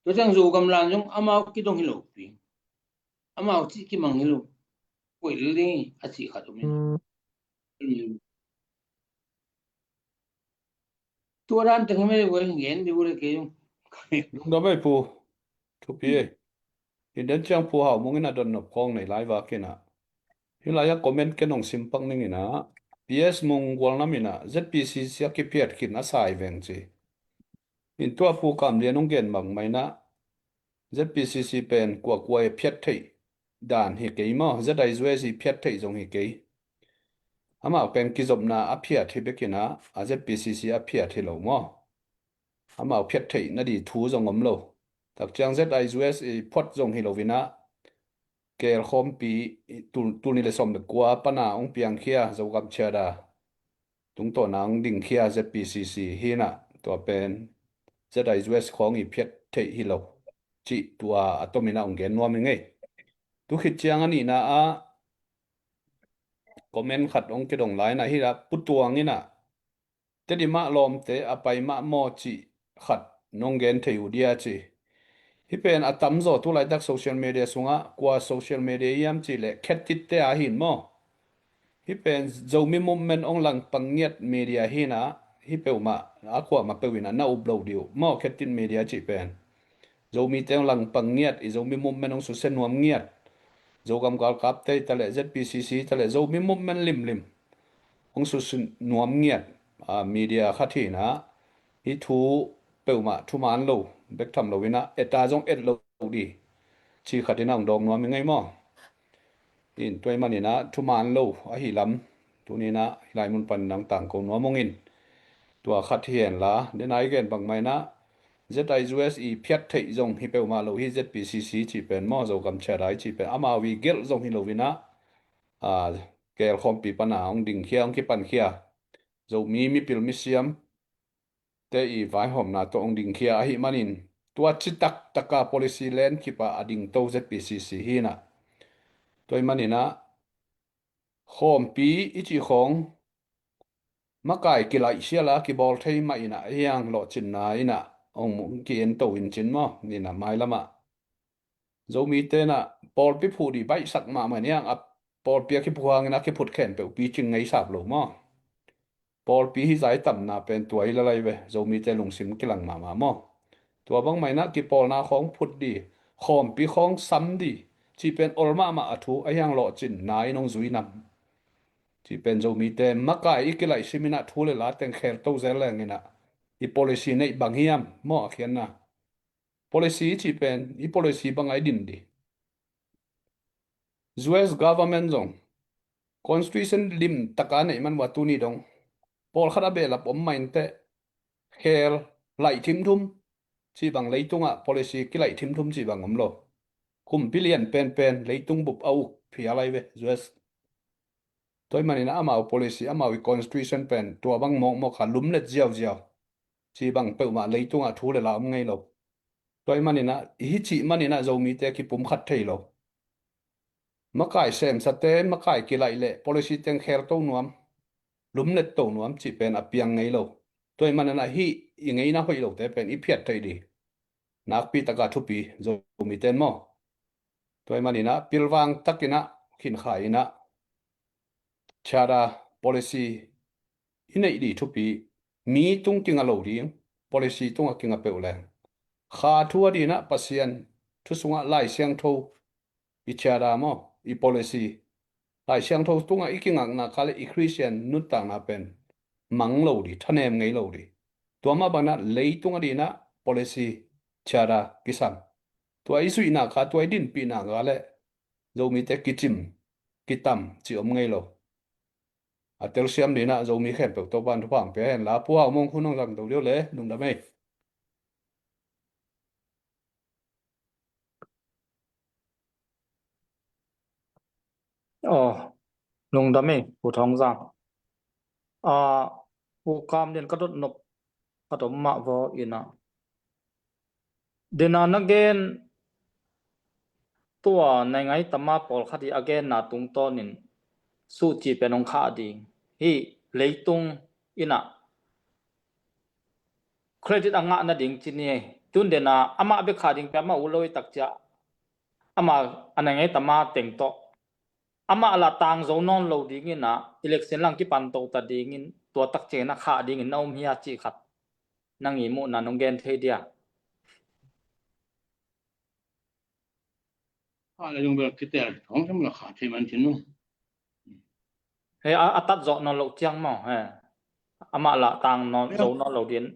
Tua ciang Zogam lan zong amau kidong hi lo pi. Amau ci kimang hi lo. Kuai li a ci khat om hi. Tua dan teng hi mai le kuai ngen di ule kei zong. Lungdam ei pu. Thupi ei. Hi den ciang Pu Hau Mung in a dot nop khawng nei lai vak in a. Hi lai a comment ken hong sim pak ning in a. P S Mung Gualnam in a Z P C C a kiphiat khin a sai veng ci. In tua Pu Kam Lian hong gen bang mai na Z P C C pen kuakua i phiat theih dan hi kei maw, Z I U S i phiat theih zong hi kei. Amau pen kizopna a phiat hi bek in a, a Z P C C a phiat hi lo maw. Amau phiat theih na di thu zong om lo. Tak ciang Z I U S i phot zong hi lo in a, Kel khawmpi i tul, tul nih le sawm le kua pana hong piangkhia Zogam Charter tungtawna hong dingkhia Z P C C hi in a, tua pen Z I U S khawng i phiat theih hi lo cih tua a tom in a hong gen nuam hi ngei. Tu khit ciang a nihna ah comment khat hong kidong lai in a, hi la Pu Tuang in a Tedim ah lawmte a pai mah maw cih khat nong gen thei uh dia ci. Hih pen a tamzaw tu laitak social media sungah kua social media hiam cih leh Khetit te a hin maw. Hih pen Zomi Movement hong langpang ngiat media hi in a, hih peuhmah a kuamah peuh in a na up lo dih uh maw, Khetit media cih pen. Zomite hong langpang ngiat, i Zomi Movement hong susia nuam ngiat, Zogam galkapte hi ta leh Z P C C hi ta leh Zomi Movement limlim hong susia nuam ngiat, a, media khat hi in a, hih thu peuhmah thuman lo bek tham lo in a, et a zong et lo dih ci khat in a hong dawng nuam hi ngei maw. In tua ahih manin a thuman lo ahih lam tuni in a hih lai mun panin a hong tangko nuam ung in. Tua khat hi hen la, den a i gen bang mai in a Z I U S i phiat theih zong hi peuhmah lo hi, Z P C C cih pen maw, Zogam Charter cih pen amau i gelh zong hi lo in a, a, Kel khawmpi pana hong dingkhia, hong kipankhia Zomi mipil misiam te i vaihawmna tawh hong dingkhia ahih manin tua citak taka policy len kip a a dingto Z P C C hi in a. Tua ahih manin a khawmpi i cih khawng makai kilaih sial a kibawl thei mah in a, hiang lawhcinna in a hong ki-en to in cin maw, ni in a mailam ah Zomite in a pawlpi phuh dih baihsak mahmah in hiang a pawlpi a kiphut hangin a kiphut khempeuh picing ngei sap lo maw. Pawlpi hi zai tamna pen tua hi lalai ve, Zomite lungsim kilang mahmah maw. Tua bangmah in a kipawlna khawng phut dih, khawmpi khawng sam dih cih pen ol mahmah a thu, a hiang lawhcinna in hong zui nam cih pen Zomite makai i kilaih sim in a thu le la teng khelto zel leng in a i policy neih bang hiam maw a khiatna. Policy i cih pen i policy bang a i din dih. U S government zong constitution lim taka neih man uh a tuni dong pawlkhat a behlap om mah inteh khel laih thimthum cih bang, leitungah policy kilaih thimthum cih bang om lo. Kumpi lian penpen leitung bup a uk phial lai ve U S. Tua ahih manin a amau policy, amau i constitution pen tua bang mawkmawk kha, lumlet ziauziau cih bang peuhmah leitungah thu le la om ngei lo. Tua ahih manin a, i hi cih manin a Zomite kipumkhat thei lo. Makai semsate makai kilaih leh policy teng khelto nuam, lumletto nuam cih pen a piang ngei lo. Tua ahih manin a hih i ngeina hoih lote pen i phiat theih dih. Nakpi taka thupi Zomite in maw. Tua ahih manin a pilvang takin a khinkhai in a charter policy i neih dih thupi, mi tung kinga lo ding, policy tungah kinga peuh leng. Kha thu a dih in a Pasian thu sungah Lai Siangtho i charter maw, i policy, Lai Siangtho tungah i kingakna kha le i Khristian nuntakna pen mang lo ding, thanem ngei lo ding. Tua mah bangin ah leitung a dingin ah policy, charter kisam. Tua i zuihna kha, tua i dinpihna kha le Zomite kicim, kitam cih om ngei lo. A telsiam dingin ah Zomi khempeuh Topa'n thupha hong pia hen la, Pu Hau Mung, hun hong zang to dih le, lungdam ei. Aw, lungdam ei, Pu Thawng Zang. A, Pu Kam Lian, ka dot nop ka dot mah vaw in ah. Dena na gen, tua nai ngai tama pawlkhat i a genna tungtawnin suci pen hong khah ding. Hih leitung in ah credit a ngah nading ci ni. Tun dena amah bek khah ding pen amah ut lo i tak ciang, amah a nai ngai tama teng tawh amah lah tang zo nawn lo dingin ah, election lang kipan to ta dingin, tua tak ciangin a khah dingin na om hia cih khat nang i muhna nong gen thei dia? Khah le zong bel kitel thong sam la khah thei man cin lo. He, a, a tat zawh nawn lo ciang maw, he. Amah lah tang nawn, zo nawn lo dingin,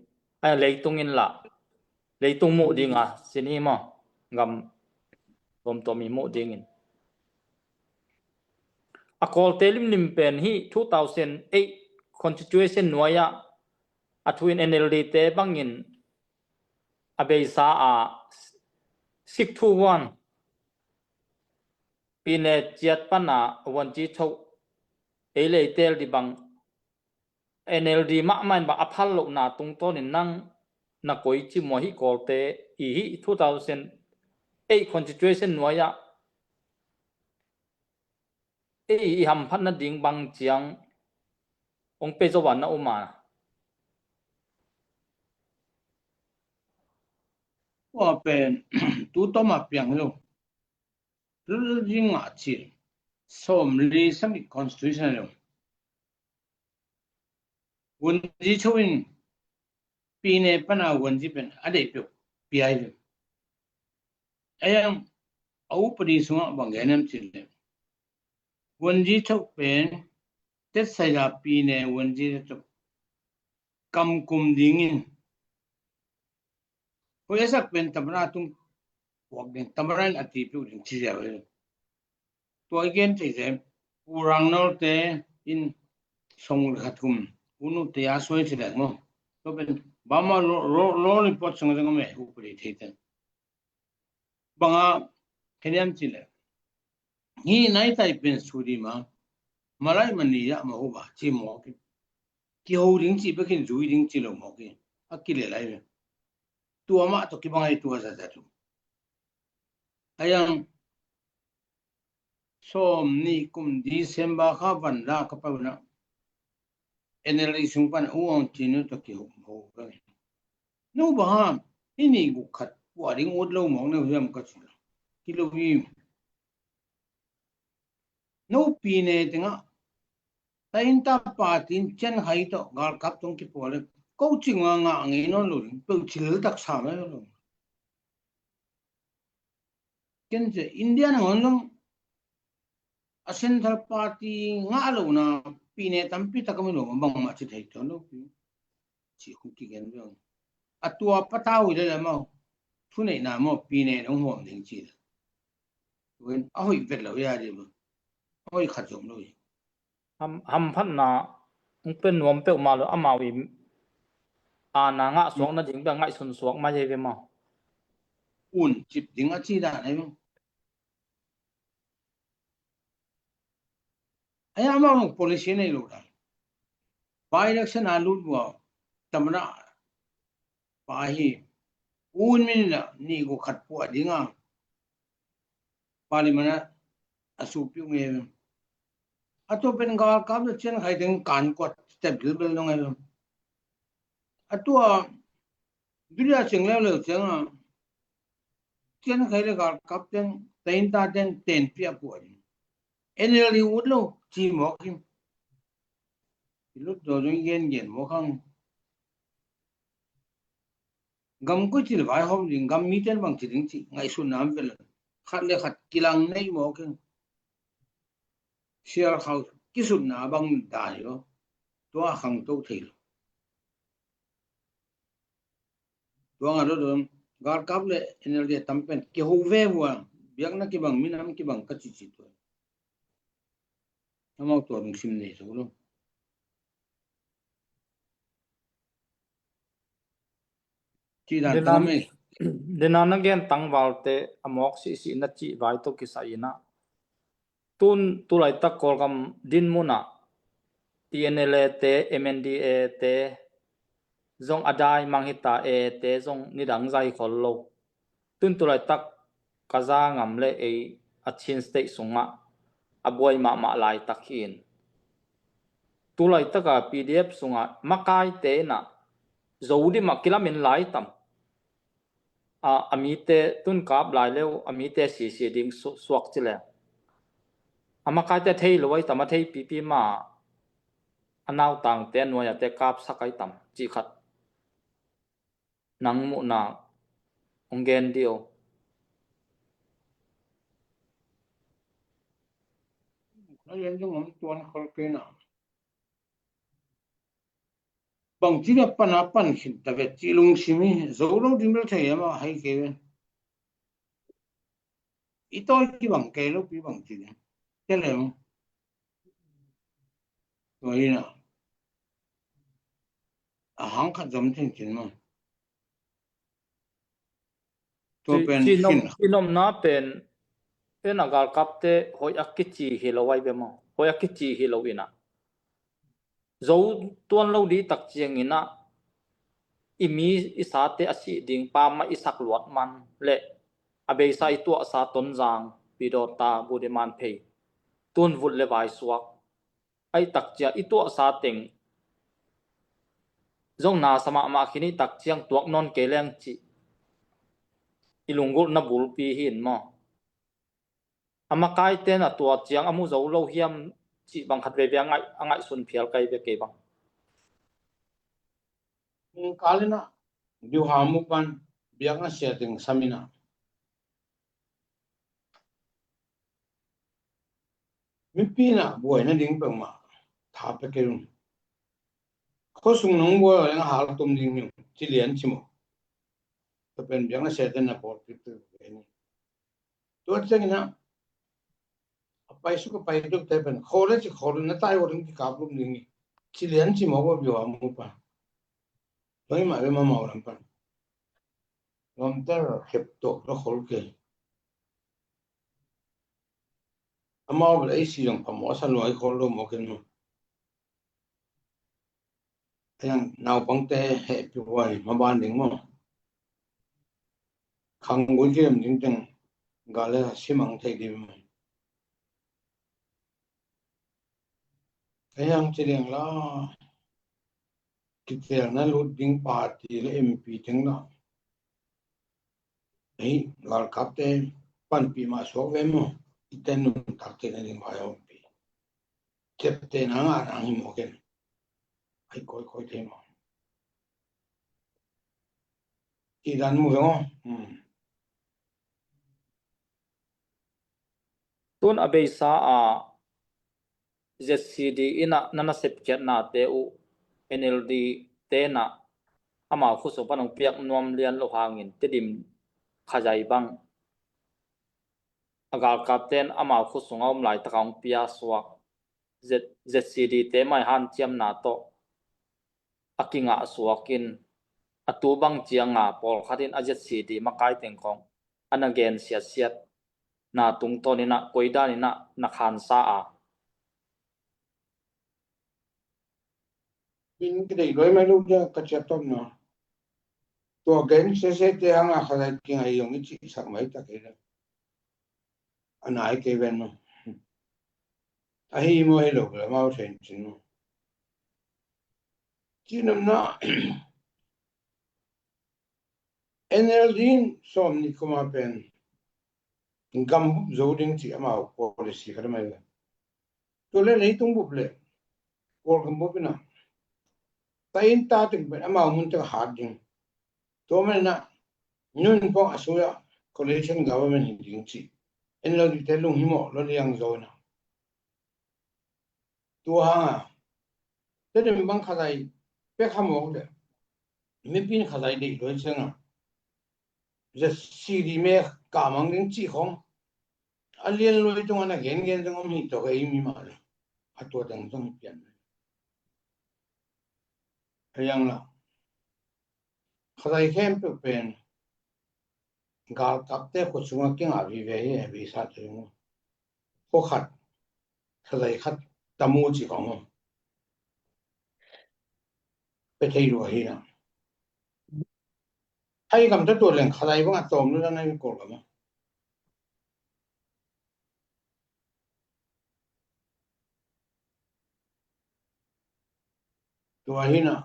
he, leitung in lah, leitung muh ding a sin hi maw, gam tuamtuam i muh dingin. A Kawlte limlim pen hih two thousand eight constitution nuai-ah a thu in N L D te bangin a beisa a six two one, Pyine ciat pana Wungyi Cho ei le ei teel ding bang, N L D mahmah in bang a phal lohna tungtawnin nang na koici maw, hih Kawlte i hih two thousand eight constitution nuai-ah ei i hamphat nading bang ciang hong pia zo a na om a? Tua pen tu tawm a piang hi lo. Lu ding a ci, sawmli sagih constitution hi lo. Wungyi Cho in Pyine pana Wungyi pen a deih peuh pia hi lo. Ahi zongin a upadi sungah bang gen hiam cih leh, Wungyi Cho pen tetsai a Pyine Wungyi Cho kam kum dingin, Hu Yasak pen tamada tung puak ding, tamada in a ti peuh ding ci ziau hi. Tua i gen thei zen, Pu Rang Nawl te in song le khat kum, U Nu te a suai ci leng maw. Tua pen Burma law, law, law report sung zong a meh, upadi thei ten. Bang a khen hiam cih leh, hih nai tai pen su ding ma, malai man ni yah ma hu ba ci mawk hi. Kiho ding cih bek in zui ding ci lo mawk hi. A kileh lai ve. Tua mah tawh kibang ahi, tua zahzah tu. Ahi zongin sawmnih kum December kha van la ka pau na, N L D sung pan U Aung Chin nu tawh kiho, ho ka ngen. No bang hang, hih nih guk khat puah ding ut lo mawk na hiam ka ci lo. Kilo hi. No Pyine tengah, tainta party in Chiang Kai tawh galkap tawh kipuah leh, ko cing a ngah ngei nawn lo ding, peuh thil taksa mai lo. Ken ci India nangawn zong a central party ngah lohna Pyine tampi tak a mi lo, bangmah ci thei tuan lo pi. Ci hong kigen zong. A tua patau hi leh leh maw, thuneihna maw, Pyine dong huam ding ci leh. Tua in a hoih vet lo hi a dih maw. A hoih khat zom lo hi. Ham, hamphatna hong pia nuam peuhmah lo, amau i aana ngah suak nading bek ngaihsun suak mai hi ve maw. Un cip ding a ci dan hi maw. Ahi amau nung policy nei lo dan. By election a lut bua tamada pa hi. U Win Myint in a nih guk khat puah ding a Parliament ah a supiu ngei. A tua pen galkap le Chiang Kai teng kan kuat step bilbel nong ngei. A tua duria cheng leuleu ciang a Chiang Kai le galkap teng, tainta teng tenpih a puah ding. N L D ut lo ci mawk hi. I lut daw zong i gengen mawk hang. Gam koi ci le vaihawm ding, gam mite in bang ci ding cih ngaihsutna om vet lo. khat le khat kilang nei mawk in, sial khau kisutna bang dan hi lo. Tua khangto thei lo. Tua nga dodon galkap le N L D tam pen kiho ve vua, biakna kibang, minam kibang ka cici tua. Amau tua lungsim nei zo lo. Ci dan tang me. Dena na gen tangvalte a mawk sihsih na cih vai tawh kisai inah, tun tulaitak Kawlgam dinmunah T N L A te, M N D A te zong a dai mang hita, A te zong nidang zai khol lo. Tun tulaitak ka za ngam le ei a Chin State sungah a buai mahmah laitak hi in. Tulaitaka P D F sungah makaite inah zo dimah kilamin laitam. A, a mite tun kap lai leu, a mite sisi ding su-, suak ci le. A makaite thei lo ai tam, a thei pipi ma a nautangte a nuaiate kapsak ai tam, cih khat. Nang muhna hong gen dih o. Ka gen ding om tuan khol kei na. Bangci na pan a pan khin ta ve ci lungsim hi zo lo ding bel thei ama hai kei ve. I tawi kibang kei lo pi bangci ding. Te lem. Tua hi na. A hang khat zom theng cin ma. Tua pen ci, ci nom, khin. Ci nomna pen, pen a galkapte hoih a kici hi lo ai ve maw. Hoih a kici hi lo inah. Zo tuan lo dih tak cianginah i mi i sate a sih ding pa mah i sak luat man le a beisa i tuahsa Tonzang, Pidawta, Budiman phei tun vut le vai suak. Ai tak cia i tuahsa teng zong nasa mahmah khin i tak ciang tuak nawn kei leng cih i lunggulhna bulpi hi in maw. A makaite na tua ciang a mu zo lo hiam cih bang khat veve a ngaih, a ngaihsun phial kai ve kei bang. Kalina diuha mu pan biakna sia ding samina. Mipi na buaina ding peuhmah tha pia kei un. Khuasung nong buai leng a hal tum ding hi un ci lian ci maw. Tua pen biakna sia ding na pawl pipil ve ni. Tua ciangin ah a paisuk a paiduk te pen khawl le ci khawl na tai ua ding ci kap lum ding hi. Ci lian ci mawk ua biua mu pa. Tua hi mah ve mamau lam pan. Lawmter khep tuak la khawl kei. Amau bel ei si zong phamawh a sa luai khawl lo mawk in maw. Hiang naupangte hehpih huai maban ding maw. Khanggui kilem ding teng gale simang thei ding maw. Hiang ci ding la kitelna lut ding party le M P teng la. Hei, galkapte panpih mah suak ve maw. I ten nuntak theihna ding vai a ompi. Ciaptehna ngah nang hi maw ken. Hei, kawikawi thei maw. Cih dan mu ve maw. Hmm. Tun a beisa a Z C D in ah na nasepkhiatnate uh N L D te in ah amau khuasung pan hong piak nuam lian lo hangin Tedim Khazai bang a galkapte in amau khuasung a om laitak a hong pia suak Z-, Z C D te mai hanciamna tawh a kingah suak in a tu bang cianga pawlkhat in a Z C D makai teng khawng a na gen siatsiat na tungtawn in ah koi dan in ah na khansa a. Min ka deih luai mai lo dia ka ciaptawpna. Tua gen sesete hanga Khazai kingai zong i cihsak mai ta kei lo. A nai kei ven maw. Ahi maw hi lo kei la mau sen cin maw. Cinamna N L D in sawm ni kuma pen gam bup zo ding ci amau policy khat a mai ve. Tua le leitung bup le Kawlgam bup in ah ta in ta teng pen amau mun teng hat ding. Tua man in ah nun pawng a sui ah coalition government hi ding ci. En lo dikte lunghimawh lo liang zo na. Tua hanga Tedim bang Khazai pek hamawk le, mipi in Khazai deih luai cianga ZCD me kamang ding cih khong a lian luai tunga na gengen zong om hi tawh ka ei mi mah le. A tua dang zong pian a yang la. Khazai khempeuh pen galkapte khut sunga kinga vive hi, a visa te zong. Khua khat Khazai khat tamu ci kong pe thei lua hi na. Ai kam ta tua leng Khazai bang a tawm lu na nai kol kama. Tua hi na.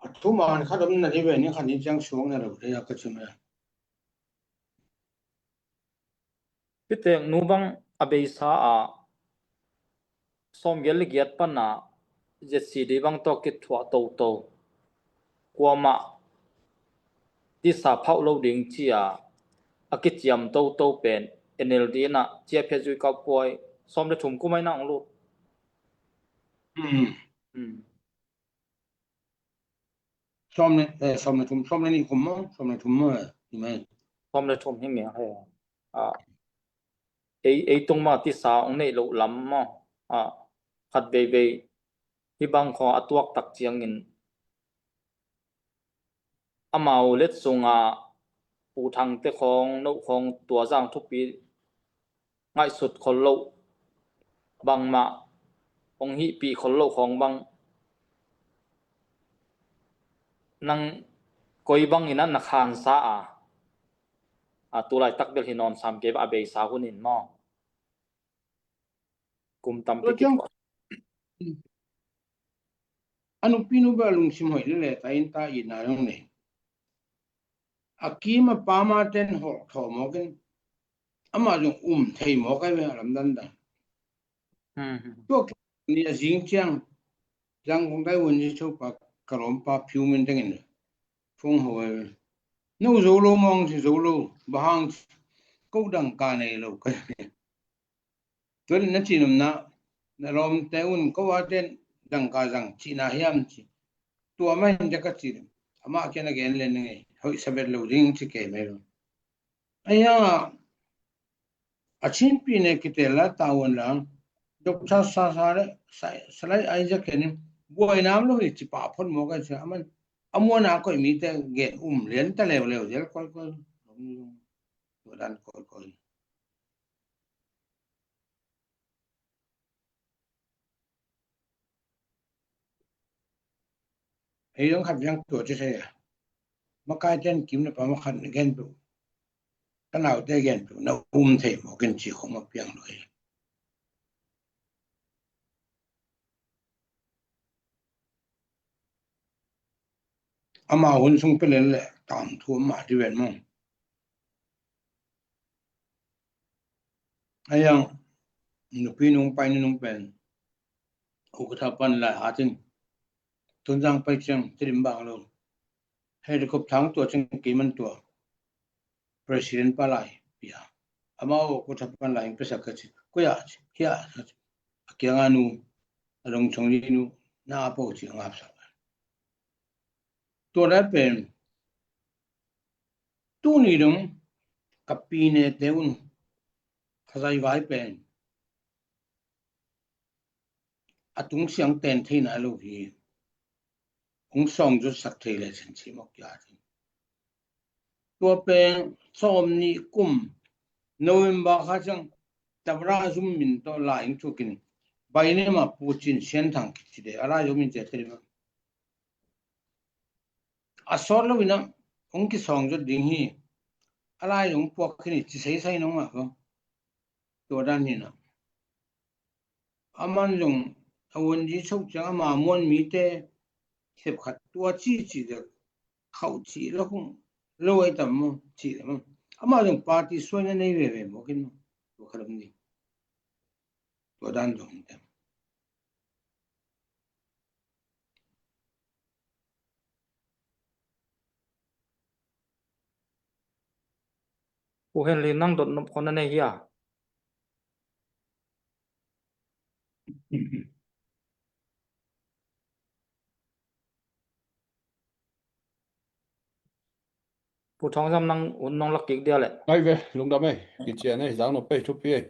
A thuman khat om na hi ve ni khan hi ciang suang na lo thei a ka ci mai. Pitek nu bang a beisa a sawmgiat le giat pana ZCD bang tawh kithuah toto. Kuamah tisa phauh lo ding cia a kiciam toto pen NLD na cia phiat zui kauh kuai sawm le thum kumai na ong lut. Hmm. Hmm. Sawm le, eh, sawm le thum, sawm le nih kum maw, sawm le thum maw, eh, hi mai. Sawm le thum hi nge he. Ah. Ei, ei tung ma tisa ong neih loh lam maw. Ah. Khat veivei hi bang khaw a tuak tak ciangin amau let sunga Pu Thangte khawng, no khawng tua zang thupi ngaihsut khol loh bangmah hong hihpih khol loh khawng bang nang koi bangin a na khansa a, a tulaitak bel hi nawn sam kei a beisa hunin maw? Kum tampi tua ciang kituak. A nupi nu bel a lungsim hoih lele ta in ta itna zong nei. A kim a pama ten hawh thawh mawkin amah zong um thei mawk ai ve a lamdang dang. Hmm, hmm. Tua ni a zing ciang zang kong dai won zi chopa ka lawmpa phiu min dengin fong ho ai ve. No zo lo mawng si zo lo bahang ko dang ka nei lo ka. Tuan na cih nopna, na lawmte un ko a ten dangka zang cihna hiam ci. Tua mah in ka cih, amah kiang a gen len ngei, hoih sabet lo ding ci kei mai lo. Ahi hang a, a Chinpi ne kitel la ta un lang, Doctor Sa, Sa le, Sa, Salai Isaac ken in, buai nam lo hi ci pah phot mawk a ci a man, a muan a koih mite gen um lian ta leuleu zel koikoi. Tua dan koikoi. Hei zong khat viang tua ci thei a. Makai ten kim na pa ma khat na gen tu. Ka naute gen tu. Na um thei mawk in ci khong ma piang lo hi. Ama hun sung pelen le tam thu ama ti ven mong. Ayang nupi nung pai nung pen ukatha pan lai hatin Tunzang pai ciang Tedim bang lo. Helicopter tua ciang kiman tua. President pa lai pia. Ama ukatha pan lai pesa kaci. Kuya ci. Hia ci. Akia nganu. Along chong linu. Na apo ci ngap sa. Tua lai pen tuni dong ka pi ne te un Khazai vai pen a tung siang ten thei nai lo hi. Hong sawng zut sak thei le chin ci mawk kia chin. Tua pen sawm ni kum November kha ciang tabra zum min tawh lai ing thukin bai ne ma pu cin sian thang ki ci de a lai zo min ce thei ma. A sawt lo ina hong kisawng zot ding hi. A lai hong puak khin hi ci seisai nong mah ko. Tua dan hi na. A man zong a won zi chok ciang ama muan mite sepkhat tua ci ci dek khauh ci lo khong lo ai tam mo ci le mo. Ama zong party suai na nei veve mo kin mo. Tua kha dam ni. Tua dan zong tem. Pu Henry, nang dot nop khawng na nei hia? Pu Thawng Zam, nang un nong lak kik dia leh. Ai ve, lungdam ei, kician ei, zang nop ei, thupi ei.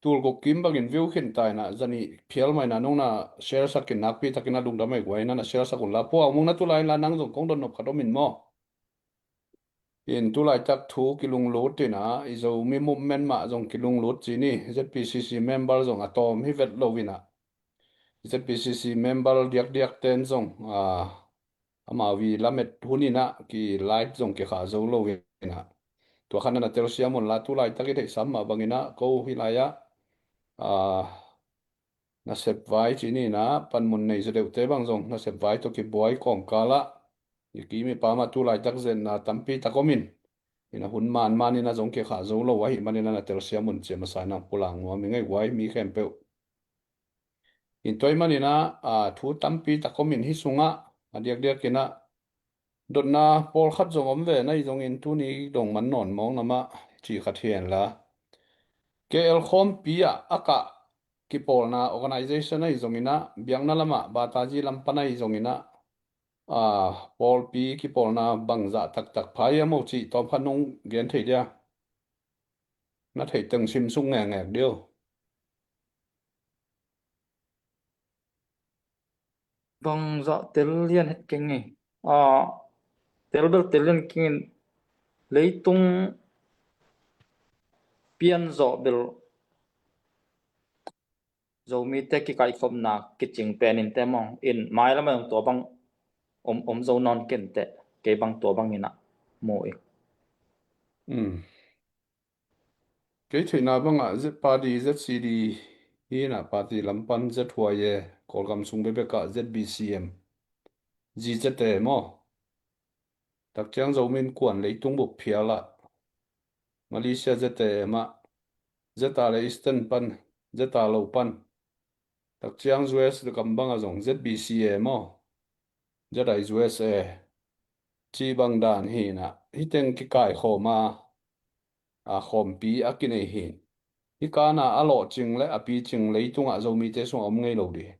Tul guk kim bangin view khin ta inah, zanih phial mah inah nong na share sak in nakpi takin a lungdam ei guai, na na share sak un la. Pu Aung Mung, na tulai inla nang zong kong dot nop khat om in maw? In tulaitak thu kilunglut inah, i Zomi movement mah zong kilunglut ci ni, Z P C C member zong a tawm hi vet lo inah, Z P C C member diakdiak ten zong, ah, amau i lamet hun inah ki live zong kikhah zo lo inah, tua khan na na telsiam un la. Tulaitak i theihsam mah bang inah ko hih lai-ah, ah, nasep vai ci ni inah, panmun nei zaw deuhte bang zong nasep vai tawh kibuai kawmkal ah i kim i pam ah tulaitak zetna tampi tak om in, inah hun manman inah zong kikhah zo lo ahih man inah na telsiam un ci a masa inah pulang nuam ing ei guai, mi khempeuh. In tua ahih man inah, ah, thu tampi tak om in, hih sungah a diakdiak inah dotna pawlkhat zong om ve, na hi zongin tuni dong man nawn mawk na mah ci khat hi hen la. K L khawmpi ah a kah kipawlna organization ahi zong inah, biakna lamah Batazi lam pan ahi zong inah, ah, pawlpi kipawlna bangzah taktak pha hiam aw cih tawmkhat nong gen thei dia? Na theih teng sim suk ngekngek dih aw. Bangzah tel lian het keng ei. Ah, tel bel tel lian keng in, leitung pian zawh bel Zomite kikaihkhopna kicing pen in te maw, in mailam ah zong tua bang om, om zo nawn ken teh, kei bang tua bang inah mu ing. Mm. Kei theihna bangah Z party, Z C D hi inah, party lam pan Z H Y A, Kawlgam sung bekbek ah Z B C M, Z Z A maw? Takciang Zomi Innkuan leitung bup phial ah, Malaysia Z A mah, Z A le Eastern pan, Z A lo pan. Takciang U S gam bangah zong Z B C A maw, Z I U S A cih bang dan hi inah, hih teng kikaikhawm a, a khawmpi a kinei hi. Hih kana a lawhcing le a picing leitungah Zomite sungah om ngei lo dih.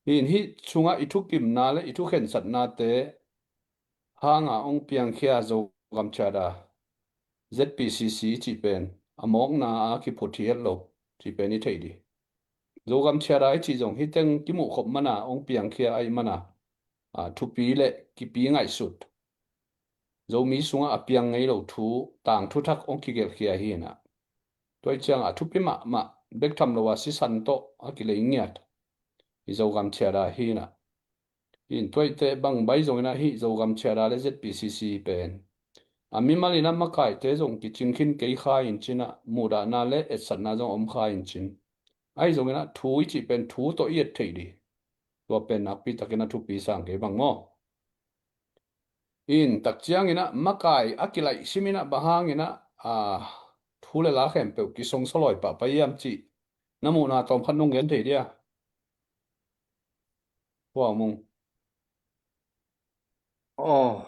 Hi in, hih sungah i thukimna le i thukhensatnate hanga hong piangkhia Zogam Charter, Z P C C cih pen a mawkna a kiphut hi het lo cih pen i theih dih. Zogam Charter i cih zong hih teng kimuhkhop mana hong piangkhia ahih mana, a, thupi le kipi ngaihsut, Zomi sungah a piang ngei lo thu, tangthu thak hong kigelhkhia hi inah, tua ahih ciangah a thupi mahmah, bek tham lo a sisan tawh a kilei ngiat i Zogam Charter hi inah. In tua ahih teh bang bai zong inah hih Zogam Charter le Z P C C pen a mimal inah makaite zong kicing khin kei kha in ci inah, muhdahna le etsatna zong om kha in ci in. Ahi zong inah thu i cih pen thu tawh i et theih dih. Tua pen nakpi takin a thupi sang kei bang maw? In takciang inah makai a kilaih sim inah bang hang inah, a, thu le la khempeuh kisongsa lawi pahpah hiam cih na muhna tawmkhat nong gen thei dia? Pu Aung Mung. Aw.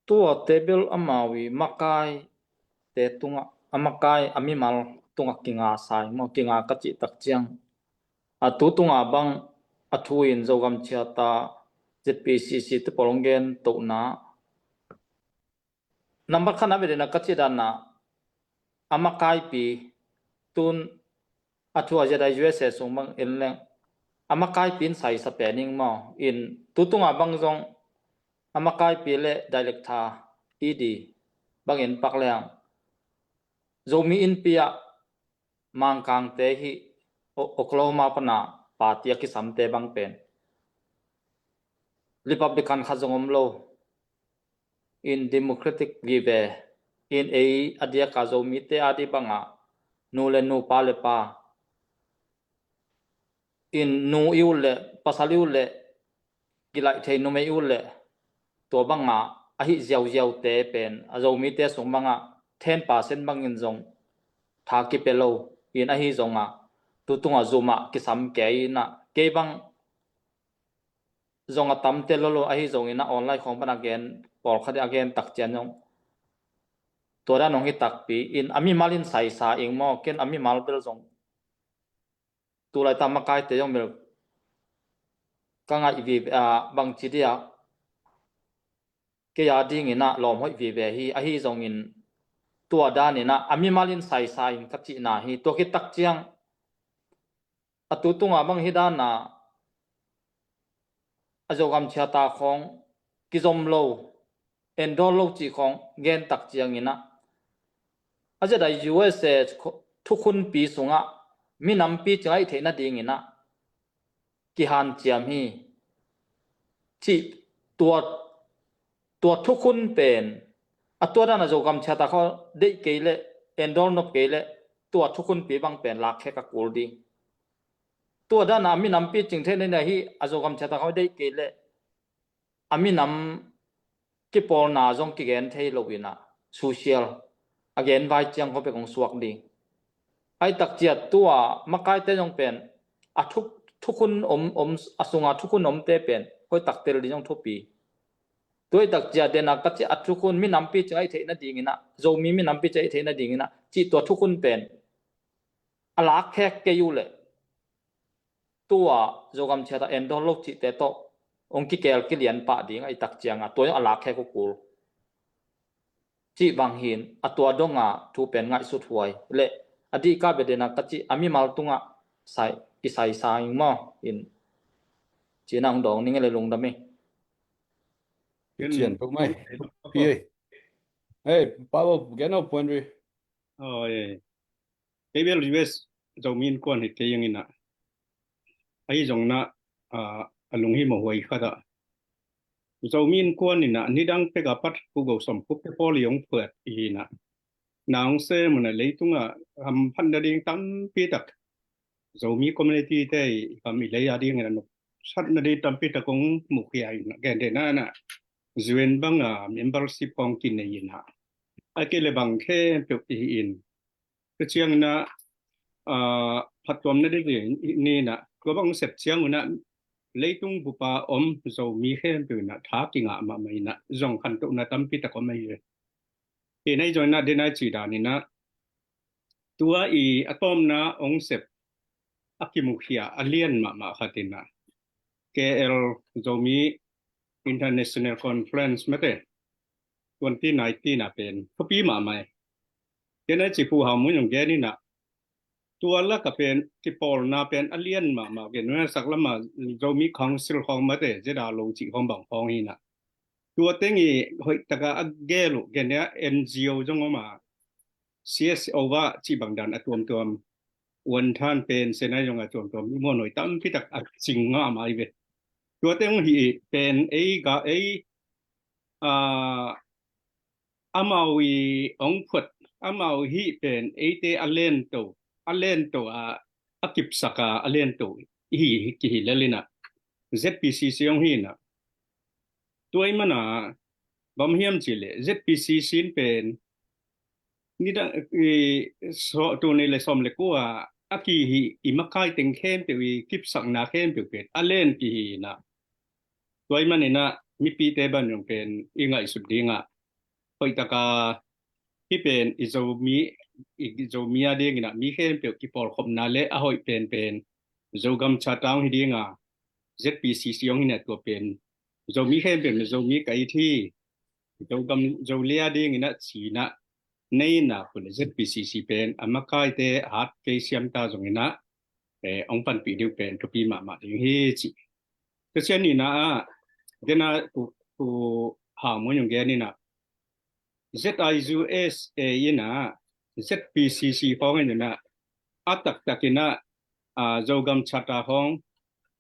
Tua tebel amau i makaite tungah, a makai a mimal tungah kinga sa ing maw, kinga ka cih takciang, a tu tunga bang a thu in Zogam Charter, Z P C C te pawl hong gen tohna, nambat khat na ve dena ka cih dana, a makaipi, tun a thu a Z I U S A sung bang en leng, a makaipi in saisa pen ing maw? In tu tunga bang zong a makaipi le director, E D bangin pak leng, Zomi Innpi ah Mangkangte hih O-, Oklahoma pana party a kisamte bang pen Republican khat zong om lo. In Democratic vive, in ei a diaka Zomite a di banga nu le nu, pa le pa, in nu i ut le, pasal i ut le, kilaih thei numei i ut le, tua banga ahi ziauziaute pen a Zomite sung banga ten percent bangin zong tha kipia lo. In ahi zonga tu tunga Zoom ah kisam kei inah, kei bang zong a tamte lolo ahi zongin a online khawng pan a gen, pawlkhat a gen takciang zong tua dan hong hi takpi in a mimal in saisa ing maw, ken a mimal bel zong tu laitak makaite zong bel ka ngaih vive, ah, bangci dia kei a dingin ah lawm hoih vive hi, ahi zongin tua danin ah a mimal in saisa in ka cihna hi. Tua khit tak ciang a tu tungah bang hi dan ah a Zogam Charter khawng kizom lo, endoll lo cih khawng gen tak ciangin ah a ZIUSA thukhunpi sungah minampi cing a i theih nadingin ah kihanciam hi cih, tua, tua thukhun pen a tua dan a Zogam Charter khawng deih kei leh, endoll nop kei leh tua thukhunpi bang pen lakkhek a kul ding. Tua dan a minampi cing theih nading hi a Zogam Charter khawng deih kei leh a minam kipawlna zong kigen thei lo in ah social a gen vai ciang khawng pek hong suak ding. Ai tak ciat tua makaite zong pen a thuk, thukhun om, om, a sunga thukhun omte pen hoih tak tel ding zong thupi. Tua i tak ciat dena ka cih a thukhun minampi cing a i theih nadingin ah, Zomi minampi cing a i theih nadingin ah cih tua thukhun pen a lakkhek kei uh leh tua Zogam Charter endoll lo cihte tawh hong kikel kilian pah ding a i tak cianga tua a lakkhek uh kul cih bang hin a tua donga thu pen ngaihsut huai leh a dihka bia dena ka cih a mimal tungah sai, i saisa ing maw in cina hong dawng ning e le lungdam hi. Cian pek mai. Pi ei. Hey, Pau, gen au puan ri. Oh, yeah. Kei bel U S Zomi Innkuan hi kei ing in ah, ahi zongin ah, ah, a lunghimawh huai khat ah Zomi Innkuan in ah nidang pek a pat Pu Go Sawm Khup te pawl i hong phuat in ah, na hong sem un ah leitungah hamphatna ding tampi tak Zomi community te i kam i lei a dingin a nopsakna ding tampi tak hong mukhia in ah, gentehna in ah U N banga membership hong kinei in ah, a kei le bang khempeuh i hi in, tua ciangin ah, ah, phattuamna ding ni in ah tua bang sep ciangun ah leitung bupa om Zomi khempeuh in ah tha kingah mahmah in ah zong khantohna tampi tak om ahi ve. Hi nai zong in ah dena i cih dan in ah tua i a tawpna hong sep a kimukhia a lian mahmah khat in ah K L Zomi International Conference mate twenty nineteen ah pen thupi mahmah hi. Kei nai cih Pu Hau Mun hong gen in ah tua laka pen kipawlna pen a lian mahmah gen, sak lama Zomi Council khawng mate Z R lo cih khawng bang khawng hi in ah tua teng i hoih taka a gel uh gen a N G O zong om a, C S O va cih bang dan a tuamtuam, uan than pen senai zong a tuamtuam i muanhuai tampi tak a cing ngah mai ve. Tua teng hi pen ei ga ei, ah, amau i hong phuat, amau hih pen eite a lento, a lento a, a kipsak a, a lento i hi, kihi lel in ah Z P C C hong hi in ah. Tua i mana bang hiam cih leh Z P C C in pen nidang i so, tul nih le sawm le kua a kihi i makai teng khempeuh i kipsakna khempeuh pen a len kihi in ah. Tua i manin ah mipite ban zong pen i ngaihsut ding ah hoih taka hih pen i Zomi, i Zomi a dingin ah mi khempeuh kipawlkhopna le a hoih penpen Zogam Charter hong hi ding a, Z P C C hong hi in ah tua pen Zomi khempeuh in Zomi ka it hi, Zogam Zolei a dingin ah ci in ah nei in ah pen Z P C C pen a makaite a hat kei siam ta zongin ah, eh, hong panpih ding pen thupi mahmah ding hi ci. Tua ciang nihna ah dena Pu, Pu Hau Mun hong gen in ah Z I U S A in ah Z P C C khawng in ah a taktak in ah, ah, Zogam Charter khawng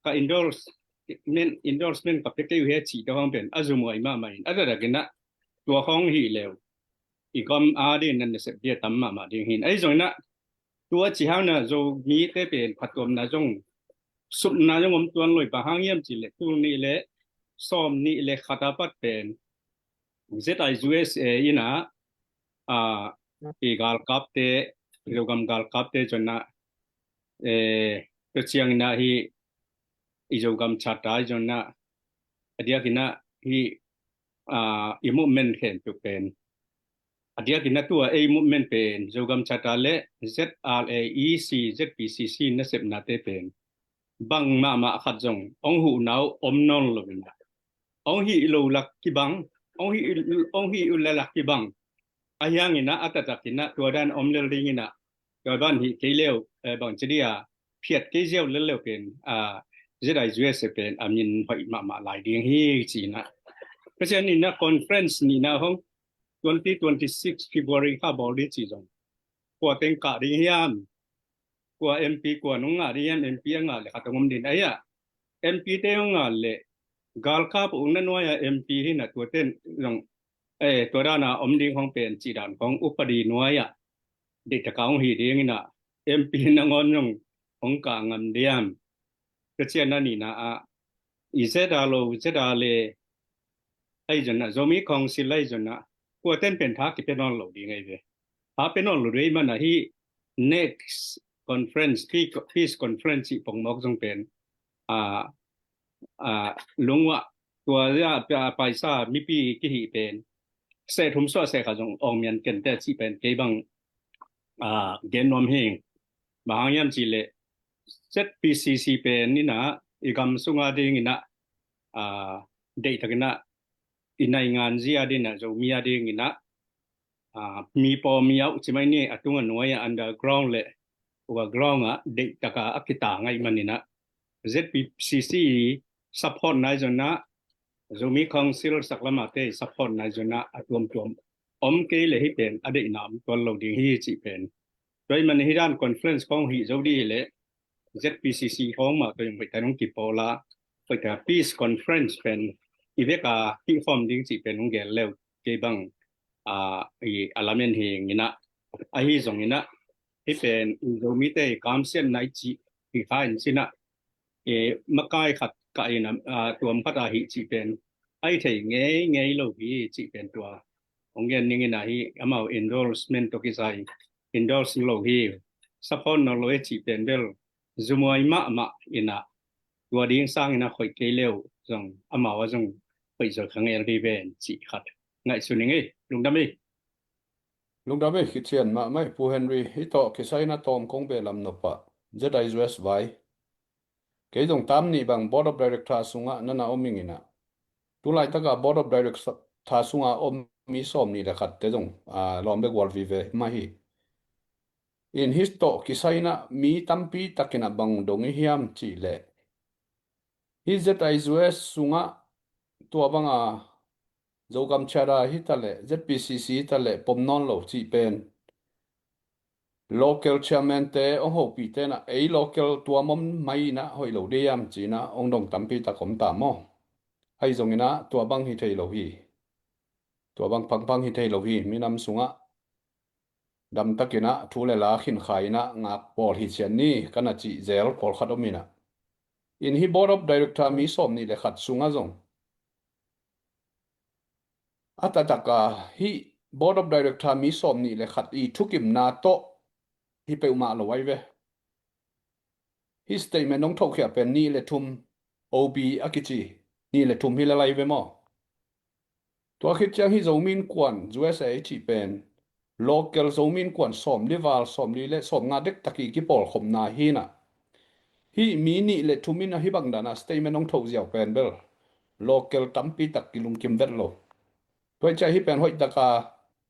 ka endorsement, endorsement ka pia kei uh hi a cih tua khawng pen a zumhuai mahmah in a taktak in ah tua khawng hi leu i gam a dingin ah nasep ding a tam mahmah ding hi in. Ahi zongin ah tua ci hang in ah Zomite pen phattuamna zong, supna zong om tuan lo hi, bang hang hiam cih leh tul nih le sawm nih le khat a pat pen Z I U S A in ah, ah, i galkapte, Zogam galkapte zong in ah, eh, tua ciangin ah hih i Zogam Charter zong in ah, a diakin ah hih, ah, i movement khempeuh pen A diakin a tua ei movement pen Zogam Charter le Z R A E C, Z P C C nasepnate pen bang mahmah khat zong hong huhna uh om nawn lo inah, hong hih lo lak kibang, hong hih, hong hih uh le lak kibang. A hianginah a taktakinah tua dan om lel dinginah tua dan hih kei leu, eh, bang ci dia phiat kei ziau lel leu pen, ah, Z I U S pen a min hoih mahmah lai ding hi cinah. Pasian inah conference nihna hong twenty twenty-six February kha bawl ding ci zong kua teng kah ding hiam? Kua M P kua nong ngah ding hiam? M P a ngah le khat a ngom din ahi ah, M P te hong ngah le galkap ung na nuai a M P hi na tua ten zong, eh, tua dana om ding hong pen ci dan kong upadi nuai ah deihtaka hong hi ding inah M P nangawn zong hong kah ngam diam? Ka cian a nihna ah i zeda lo zeda le ahi zonna Zomi Council ahi zonna kua ten pen tha kipia nawn lo ding ahi ve. Tha pia nawn lo ding ahi mana hi next conference, peace conference i pongmawk zong pen, ah, ah, lungwah tua paisa mipi kihih pen seh thum suah seh kha zong ong mian kente cih pen kei bang, ah, gen nuam hing. Bang hang hiam cih leh Z P C C pen inah i gam sunga dinginah, ah, deihtakinah i naingan zia dinah Zomi a dinginah, ah, mi paw mi auh ci mai ni a tunga nuai ah underground le overground ah deihtaka a kitang ahi maninah Z P C C support nai zonna Zomi Council saklamate support nai zonna a tuamtuam om kei le hi pen a deihna om tuan lo ding hi cih pen. Tua hi man hi dan conference kong hih zo dih hi le Z P C C kong mah tua in hoihta nong kipawla hoihta peace conference pen i veka hih khawm ding cih pen nong gel leu kei bang, ah, i a lamen hi nginah ahi zonginah hi pen i Zomite i kamsiat nai cih hi kha in cinah e, makai khat kah in a, a, tuam khat a hih cih pen ai thei ngei ngei lo hi cih pen tua hong gen ning in ahi amau endorsement tawh kisai endorse lo hi support nawn lo hi cih pen bel zumuai mahmah inah tua ding sang inah hoih kei leu zong amau a zong hoih zo kha ngel dih ven cih khat ngaihsun ning ei. Lungdam ei. Lungdam ei, kician mahmah ei Pu Henry. Hi tawh kisai na tawm kong belam nopah Z I U S vai kei zong tam nih bang Board of Director sungah nana om inginah tulaitaka Board of Director sunga om mi sawm nih le khatte zong, ah, lawm bek gual vive mah hi. In hi tawh kisai na mi tampi takinah bang dong i hiam cih leh hi Z I U S sungah tua banga Zogam Charter hi taleh Z P C C hi taleh pom nawn lo cih pen local chairman te hong hopih tenah ei local tuam om mai inah hoih lo dih hiam cinah hong dong tampi tak om ta maw? Ahi zonginah tua bang hi thei lo hi. Tua bang pangpang hi thei lo hi. Minam sungah damtakinah thu le la khinkhai inah ngak pawl hi cian ni kana cih zel pawlkhat om inah in hi Board of Director mi sawm nih le khat sungah zong a taktak a hih Board of Director mi sawm nih le khat i thukimna tawh hi peuhmah lo ai ve. Hih statement hong thohkhiah pen nih le thum O B a kici nih le thum hi le lai ve maw? Tua khit ciang hih Zomi Innkuan U S A i cih pen local Zomi Innkuan sawmli val sawmli le sawmnga dektak i kipawlkhopna hi inah hih mi nih le thum in ahi bang dana statement hong thoh ziau pen bel local tampi tak kilungkim vet lo. Tua hi ciah hih pen hoihtaka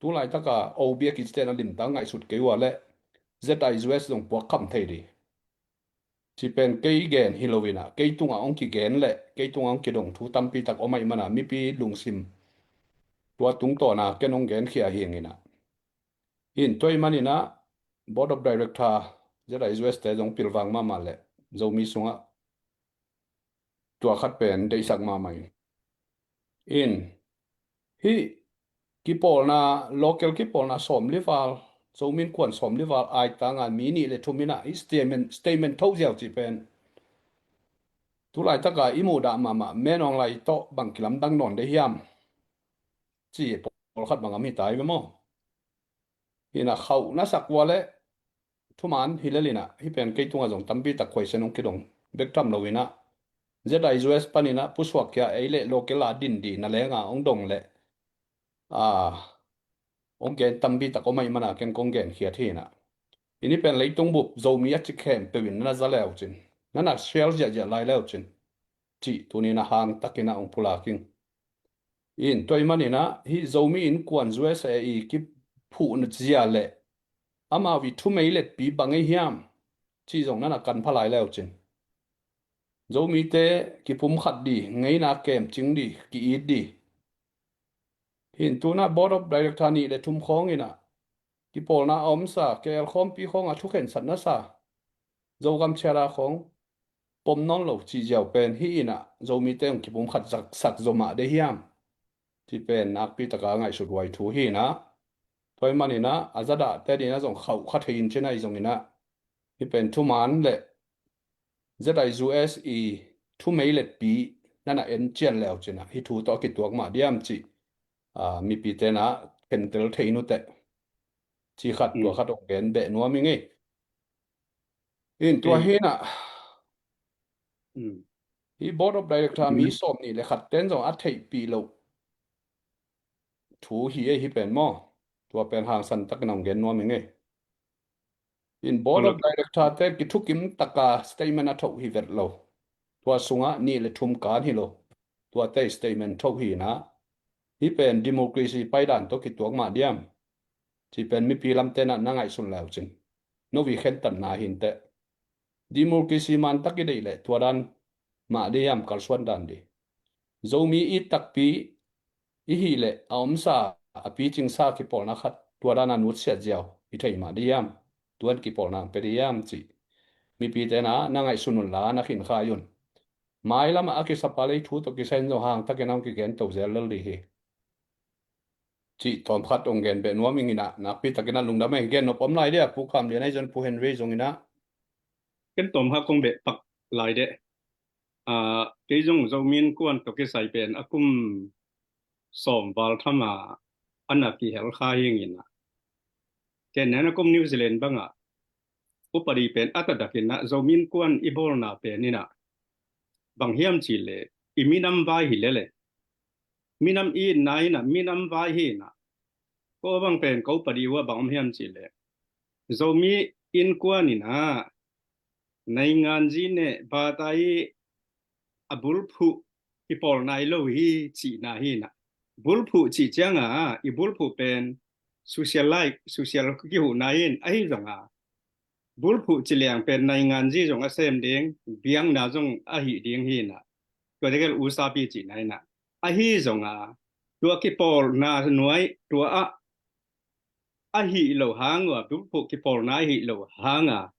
tulaitaka O B a kiciten a limtak ngaihsut kei uh a le Z I U S zong puak kham thei dih. Ci pen kei gen hi lo inah kei tungah hong kigen le kei tungah hong kidong thu tampi tak om ahi mana mipi lungsim tua tungtawna ken hong genkhia hi nginah. In tua hi maninah Board of Director Z I U S te zong pilvang mahmah le Zomi sungah tua khat pen deihsak mahmah in. In hih kipawlna local kipawlna sawmli val Zomi Innkuan sawmli val aitanga mi nih le thum inah hih statement, statement thoh ziau cih pen tulaitaka i muhdah mahmah Men Aung Hlaing tawh bang kilamdang nawn dih hiam ci pawlkhat bang am hi tai ve maw? Hinah khauh na sak ua le thuman hi lel inah hih pen kei tungah zong tampi tak khuaisen hong kidong bek tham lo inah Z I U S paninah pusuak khia ei le local a din dih na lenga hong dong le, ah, hong gen tampi tak om ahih mana ken kong gen khiat hi inah. Hih ni pen leitung bup Zomi a ci khempeuh in na na za leu cin, na na share ziahziah lai leu cin, cih tuni na hang takin ah hong pulak ing. In tua ahih manin ah hih Zomi Innkuan U S A i kiphuh zia le amau i thumei letpi bang ei hiam cih zong na na kan pha lai leu cin. Zomite kipumkhat di, ngeina kemcing di, ki-it di. Hih in tu-in ah Board of Director nih le thum khawng inah kipawlna a omsa, K L khawmpi khawngah thukhensatna sa, Zogam Charter khawng pom nawn lo cih ziau pen hih inah Zomite hong kipumkhat sak, sak zaw mah de hiam cih pen nakpi taka ngaihsut huai thu hi inah. Tua ahih manin ah a zadahte ding ah zong khauh kha thei in cin ah, ahi zongin ah hih pen thuman le Z I U S i thumei letpi na na en cian leu cin ah hih thu tawh a kituak mah diam cih, aa, mipite na khentel thei nuteh. Cih khat tua khat hong gen beh nuam ing ei. In tua hi inah hih Board of Director mi sawm nih le khat ten zong a theihpih loh thu hi ei hih pen maw. Tua pen hangsan takin hong gen nuam ing ei. In Board of Director te kithukim taka statement a thoh hi vet lo. Tua sungah nih le thum kan hi lo. Tuate statement thoh hi inah hih pen democracy paidan tawh kituak mah diam cih pen mipi lamte na na ngaihsun leu cin. No i khentatna hi inteh. Democracy man tak i deih leh tua dan mah di hiam kalsuan dan di. Zomi it takpi i hih leh a omsa, a picingsa kipawlna khat tua dan a nutsiat ziau i thei mah di hiam? Tuan kipawlna hong pia di hiam cih mipite na na ngaihsun unla na khinkhai un. Mailamah a kisapa lei thu tawh kisai in zong hangtakin hong kigen to zel lel di hi. Cih tawmkhat hong gen beh nuam ing inah, nakpi takin ah lungdam ei. Gen nop om lai deh a, Pu Kham Lian ahi zong Pu Henry zong inah. Ken tawmkhat kong beh pak lai deh. Aa, kei zong Zomi Innkuan tawh kisai pen a kum sawm val tham a, a na kihel kha hi ing inah. Ken nen a kum New Zealand bangah upadi pen a taktakin ah Zomi Innkuan i bawlna pen inah bang hiam cih leh i minam vai hi lel e. Minam i itna inah minam vai hi inah. Ko bang pen ko upadi uh ah bang om hiam cih leh Zomi Innkuan inah nainganzi ne bata i a bulphuh kipawlna hi lo hi cihna hi inah. Bulphuh cih ciangah i bulphuh pen social life, social kihuhna in, ahi zongah bulphuh ci leng pen nainganzi zong a sem ding, biakna zong a hih ding hi inah. Tua tegel usapi cihna inah. Ahi zongah tua kipawlna nuai, tua ah a hih loh hang uh a, bulphuh kipawlna a hih loh hang a,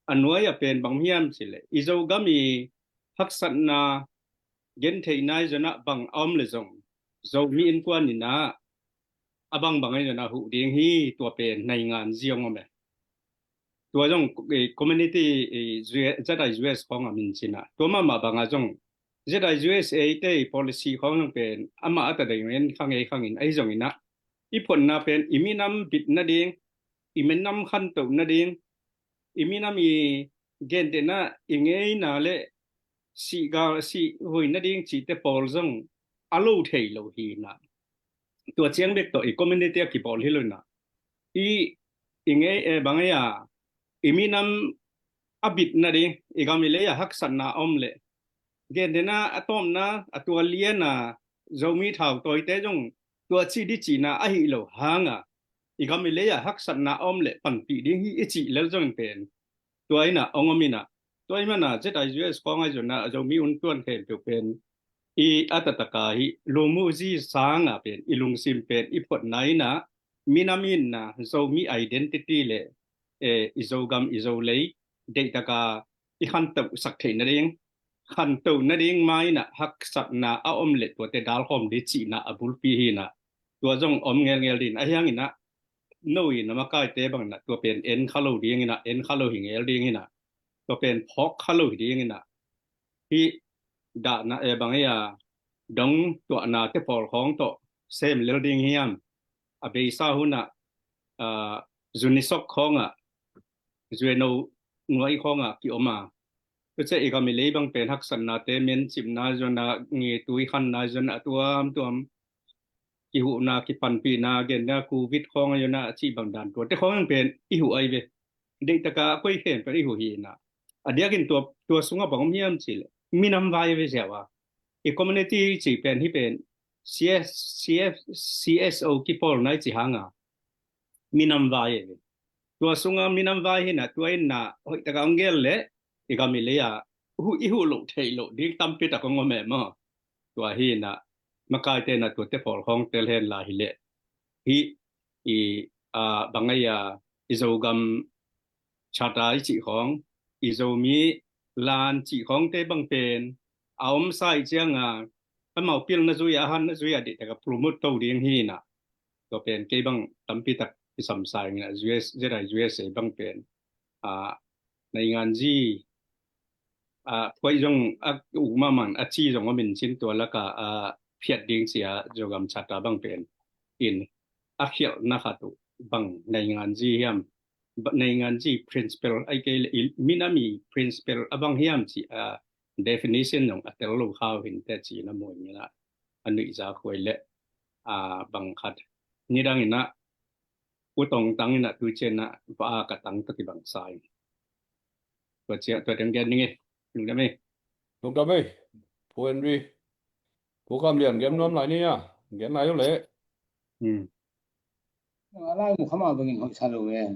a nuai a pen bang hiam cih leh i Zogam i haksatna gentheihna i zon ah bang a om leh zong Zomi Innkuan inah a bangbang i zon ah huh ding hi. Tua pen nainganzi hong om e. Tua zong, eh, community, eh, Z I U S khawng a min cin ah. Tua mahmah bangah zong Z I U S A te policy khawng zong pen amah a tadei men khang ei khang in ahi zong inah i photna pen i minam bit nading, i minam khantoh nading, i minam i gentehna, i ngeina le sihgal, sihhuai nading cihte pawl zong a lo thei lo hi inah. Tua ciang bek tawh i community a kibawl hi lo inah. I, i ngei e bang ei a, i minam a bit nading, i gam i lei a haksatna a om leh gentehna a tawpna a tua lian a Zomi thautawite zong tua ci di cihna a hih loh hang a i gam i lei a haksatna a om leh panpih ding hi i cih lel zong pen tua inah hong om inah. Tua ahih mana Z I U S khawng ahi zong a Zomi Innkuan khempeuh pen i a taktak a hih lungmuhzi sang a pen i lungsim pen i photna inah minam itna, Zomi identity le, eh, i Zogam i Zolei deihtak a i khantohsak theih nading, khantoh nading ma inah haksatna a om leh tuate dalkhawm di cihna a bulpi hi inah. Tua zong om ngelngel ding in ahi hang inah no i na makaite bang inah tua pen en kha lo ding inah, en kha lo hi ngel ding inah, tua pen phawk kha lo hi ding inah. Hih dahna e bang ei a dong tuahnate pawl khawng tawh sem lel ding hiam? A beisa hunah, ah, Zunisok khawngah, Zueno nuai khawngah ki-om a. Tua ciah i gam i lei bang pen haksatnate mencipna zon a, ngi tui khanna zon a tuamtuam kihuhna, kipanpihna, genna, covid khawng a yona a cih bang dan tuate khawng pen i huh ai ve. Deihtaka a koi khempeuh i huh hi na. A diakin tua, tua sungah bang om hiam cih leh minam vai ve ziau a. I community cih pen hi pen C S, C F, C S O kipawlna i cih hanga minam vai e. Tua sunga minam vai hi na, tua in na hoihtaka hong gel leh i gam i lei a huh, i huh loh theih loh ding tampi tak hong om e maw. Tua hi na makaite na tuate pawl khawng tel hen la hi leh hi i, a, bang ai a, i Zogam Charter i cih khawng, i Zomi lan cih khawngte bang pen a om sa i cianga amau pilna zui a, a hanna zui a deihtaka promote to ding hi na. Tua pen kei bang tampi tak kisam sa ing a, U S, Z I U S A bang pen, a, nainganzi, a, phuai zong a uk mahmah a ci zong om in cin tua laka, a, phiat ding cia Zogam Charter bang pen in a khialhna khat uh bang nainganzi hiam, ba-, nainganzi principle ai kei leh i minam i principle a bang hiam cih a definition zong a tel lo kha uh hinte ci na mu ing a, a nuihza khuai leh, a, bang khat nidang in a U Tong Tang in a tuician a va a ka tang tawh kibang sa ing. Tua ciang, tua teng gen ning e. Lungdam e. Lungdam e. Pu Henry. Pu Kam Lian gen nuam lai ni a. Gen lai uh leh. Hmm. A lai mu khama bangin hoih sa lo e.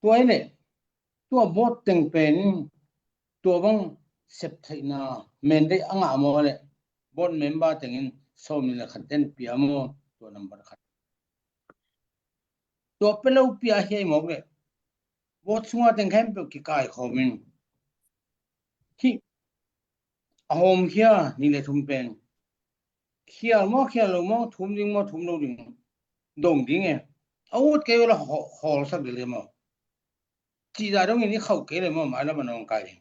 Tua hi leh tua board teng pen tua bang sep theihna mandate a ngah maw leh board member tengin sawm nih le khat den pia maw, tua number khat. Tua pia lo pia hiai mawk leh board sunga teng khempeuh kikai khawmin hi a hawmkhia nih le thum pen khial maw, khial lo maw, thum ding maw, thum lo ding, dong ding e. A ut kei ula haw-, hawlsak ding le maw. Cih dah dongin i khauh kei le maw, mailam a nawngkai ding.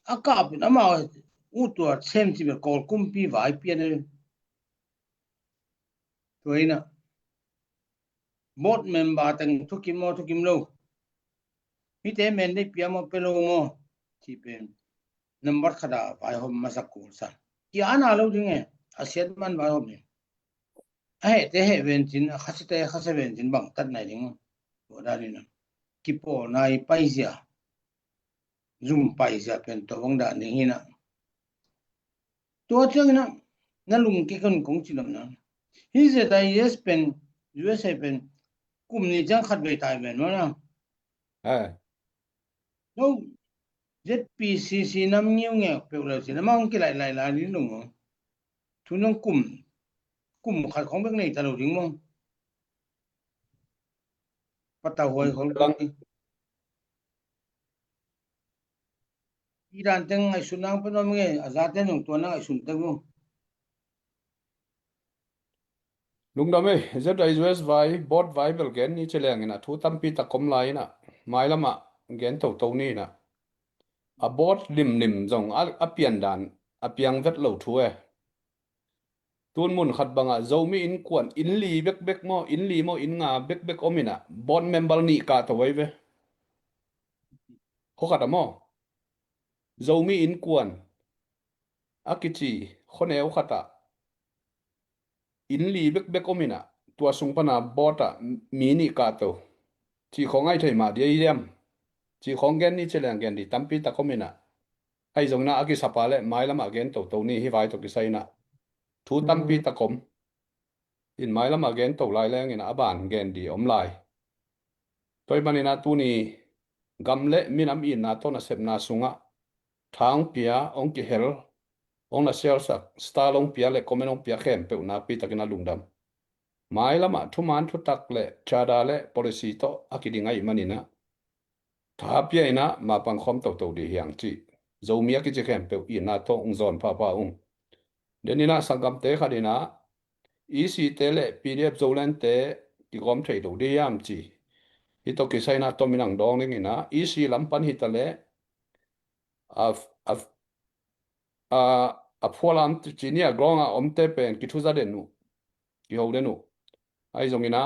A kap in amau ut tua sem cih bel Kawl kumpi vai pian e. Tua hi na board member teng thukim maw, thukim lo. Hite mandate pia maw, pia lo maw. Cih pen number khat a vaihawm masa kul sa. Kia ana lo ding e, a siat man vaihawm ding. A hehte heh vencin, a khasiate khase vencin bang tat nai ding. Tua dan in a kipawlna i paizia, zum paizia pen tua bang dan ding hi na. Tua ciangin a na lungkia kei un kong ci lam na. Hi Z I S pen, U S A pen kum nih ciang khat vei tai ven maw na. Eh. No, Z P C C nam ngiu ngek peuh lo ci na mang kilaih laih lai ding lo maw. Thu nong kum, kum khat khong bek nei ta lo ding maw. Patau huai khol kang. I dan teng ngaihsun nang pen om nge, a zate nong tua nang ngaihsun teng mu. Lungdam e, Z I U S vai, board vai bel gen ni ci leng in a thu tampi tak om lai in a, mailam ah gen toto ni in a. A board limlim zong a, a pian dan, a piang vet lo thu e. Tun mun khat bangah Zomi innkuan, inn li bekbek maw, inn li maw, inn nga bekbek om in a, board member nih kah to ei ve. Khua khat a maw, Zomi innkuan a kici khuaneu khat ah inn li bekbek om in a, tua sung pan a board ah mi nih kah to. Cih khawng ai thei mah dia i diam. Cih khawng gen ni ci leng gen di tampi tak om in a. Ahi zongin a, a kisap a leh mailam ah gen toto ni, hih vai tawh kisai in a. Thu tampi tak om in, mailam ah gen to lai leng in a, a ban gen di om lai. Tua ahih manin a tuni gam le minam itna tawh nasepna sungah tha hong pia, hong kihel, hong na share sak, star hong pia le comment hong pia khempeuh nakpi takin a lungdam. Mailam ah thuman thutak le charter le policy tawh a kiding ahih manin a, tha pia in a, mapang khawm toto di hi hang cih Zomi a kici khempeuh itna tawh hong zawn phapha ung. Den in a, sanggamte khat in a, E C te le P D F Zolandte kigawm thei lo di hiam ci. Hih tawh kisai in a tom in hong dawng ding in a, E C lam pan hi ta leh a, a, a, a phualam ci ni a, ground a omte pen kithuza den uh, kiho den uh. Ahi zongin a,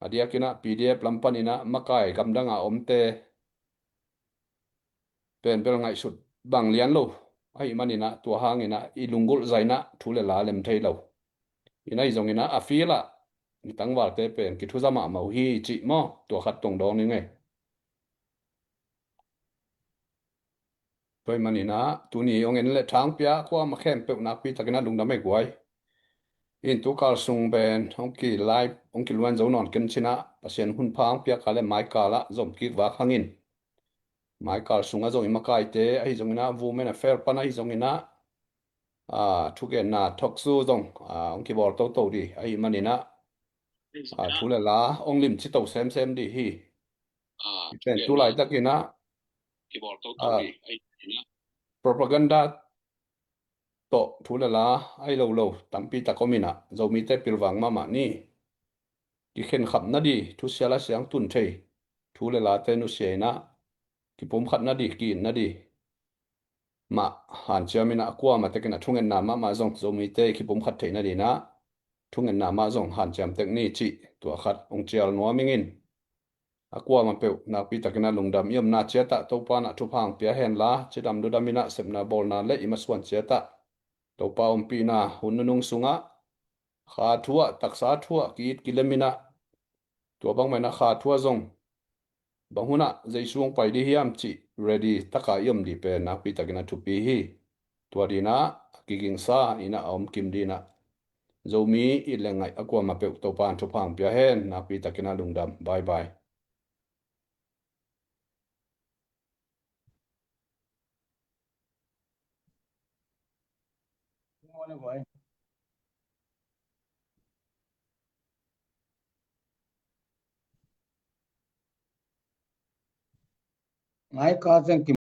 a diakin a P D F lam pan in a makai gamdang a omte pen bel ngaihsut bang lian lo ahih manin a, tua hangin a i lunggulh zah in a thu le la lem thei lo. Ina ahi zongin ah a field ah i tangvalte pen kithuza mahmah uh hi cih maw, tua khat tong dawng ning ei. Tua ahih manin ah tuni hong en le thangpia kuama khempeuh nakpi takin ah lungdam ei guai. In tu kal sung pen hong ki live hong kiluan zo nawn ken cin ah Pasian hun pha hong piak a le mai kal ah zom kik vak hang in. Mai kal sung ah zong i makaite ahi zongin ah Women Affair pan ahi zongin ah, ah, thugenna talk show zong, ah, hong kibawl toto dih ahih manin ah, ah, thu le la hong limci to semsem dih hi. Pen tu laitakin ah, ah, propaganda tawh thu le la ahi lo lo tampi tak om in ah Zomite pilvang mahmah ni. Kikhenkhap nadih, thusia la siang tun thei thu le late nusia in ah kipumkhat nadih, ki-it nadih mah hanciam in ah kuama tekin ah thungetna mahmah zong Zomite kipumkhat theih nadih in ah thungetna mah zong hanciam tek ni cih tua khat hong cial nuam ing in. A kuama peuh nakpi takin ah lungdam, i omna ciat ah Topa in ah thupha hong pia hen la, cidam ludam in ah sepna bawlna le i masuan ciat ah Topa ompihna hun nunung sungah kha thu ah, taksa thu ah ki-it kilem in ah tua bang mah in ah kha thu ah zong bang hun ah Jesu hong pai dih hiam cih ready taka i om dih pen nakpi takin ah thupi hi. Tua dih in ah a kigingsa in ah a om kim dih in ah Zomi it le ngaih a kuama peuh Topa in thupha hong pia hen, nakpi takin ah lungdam. Bye bye. Ngai ka zeng kim.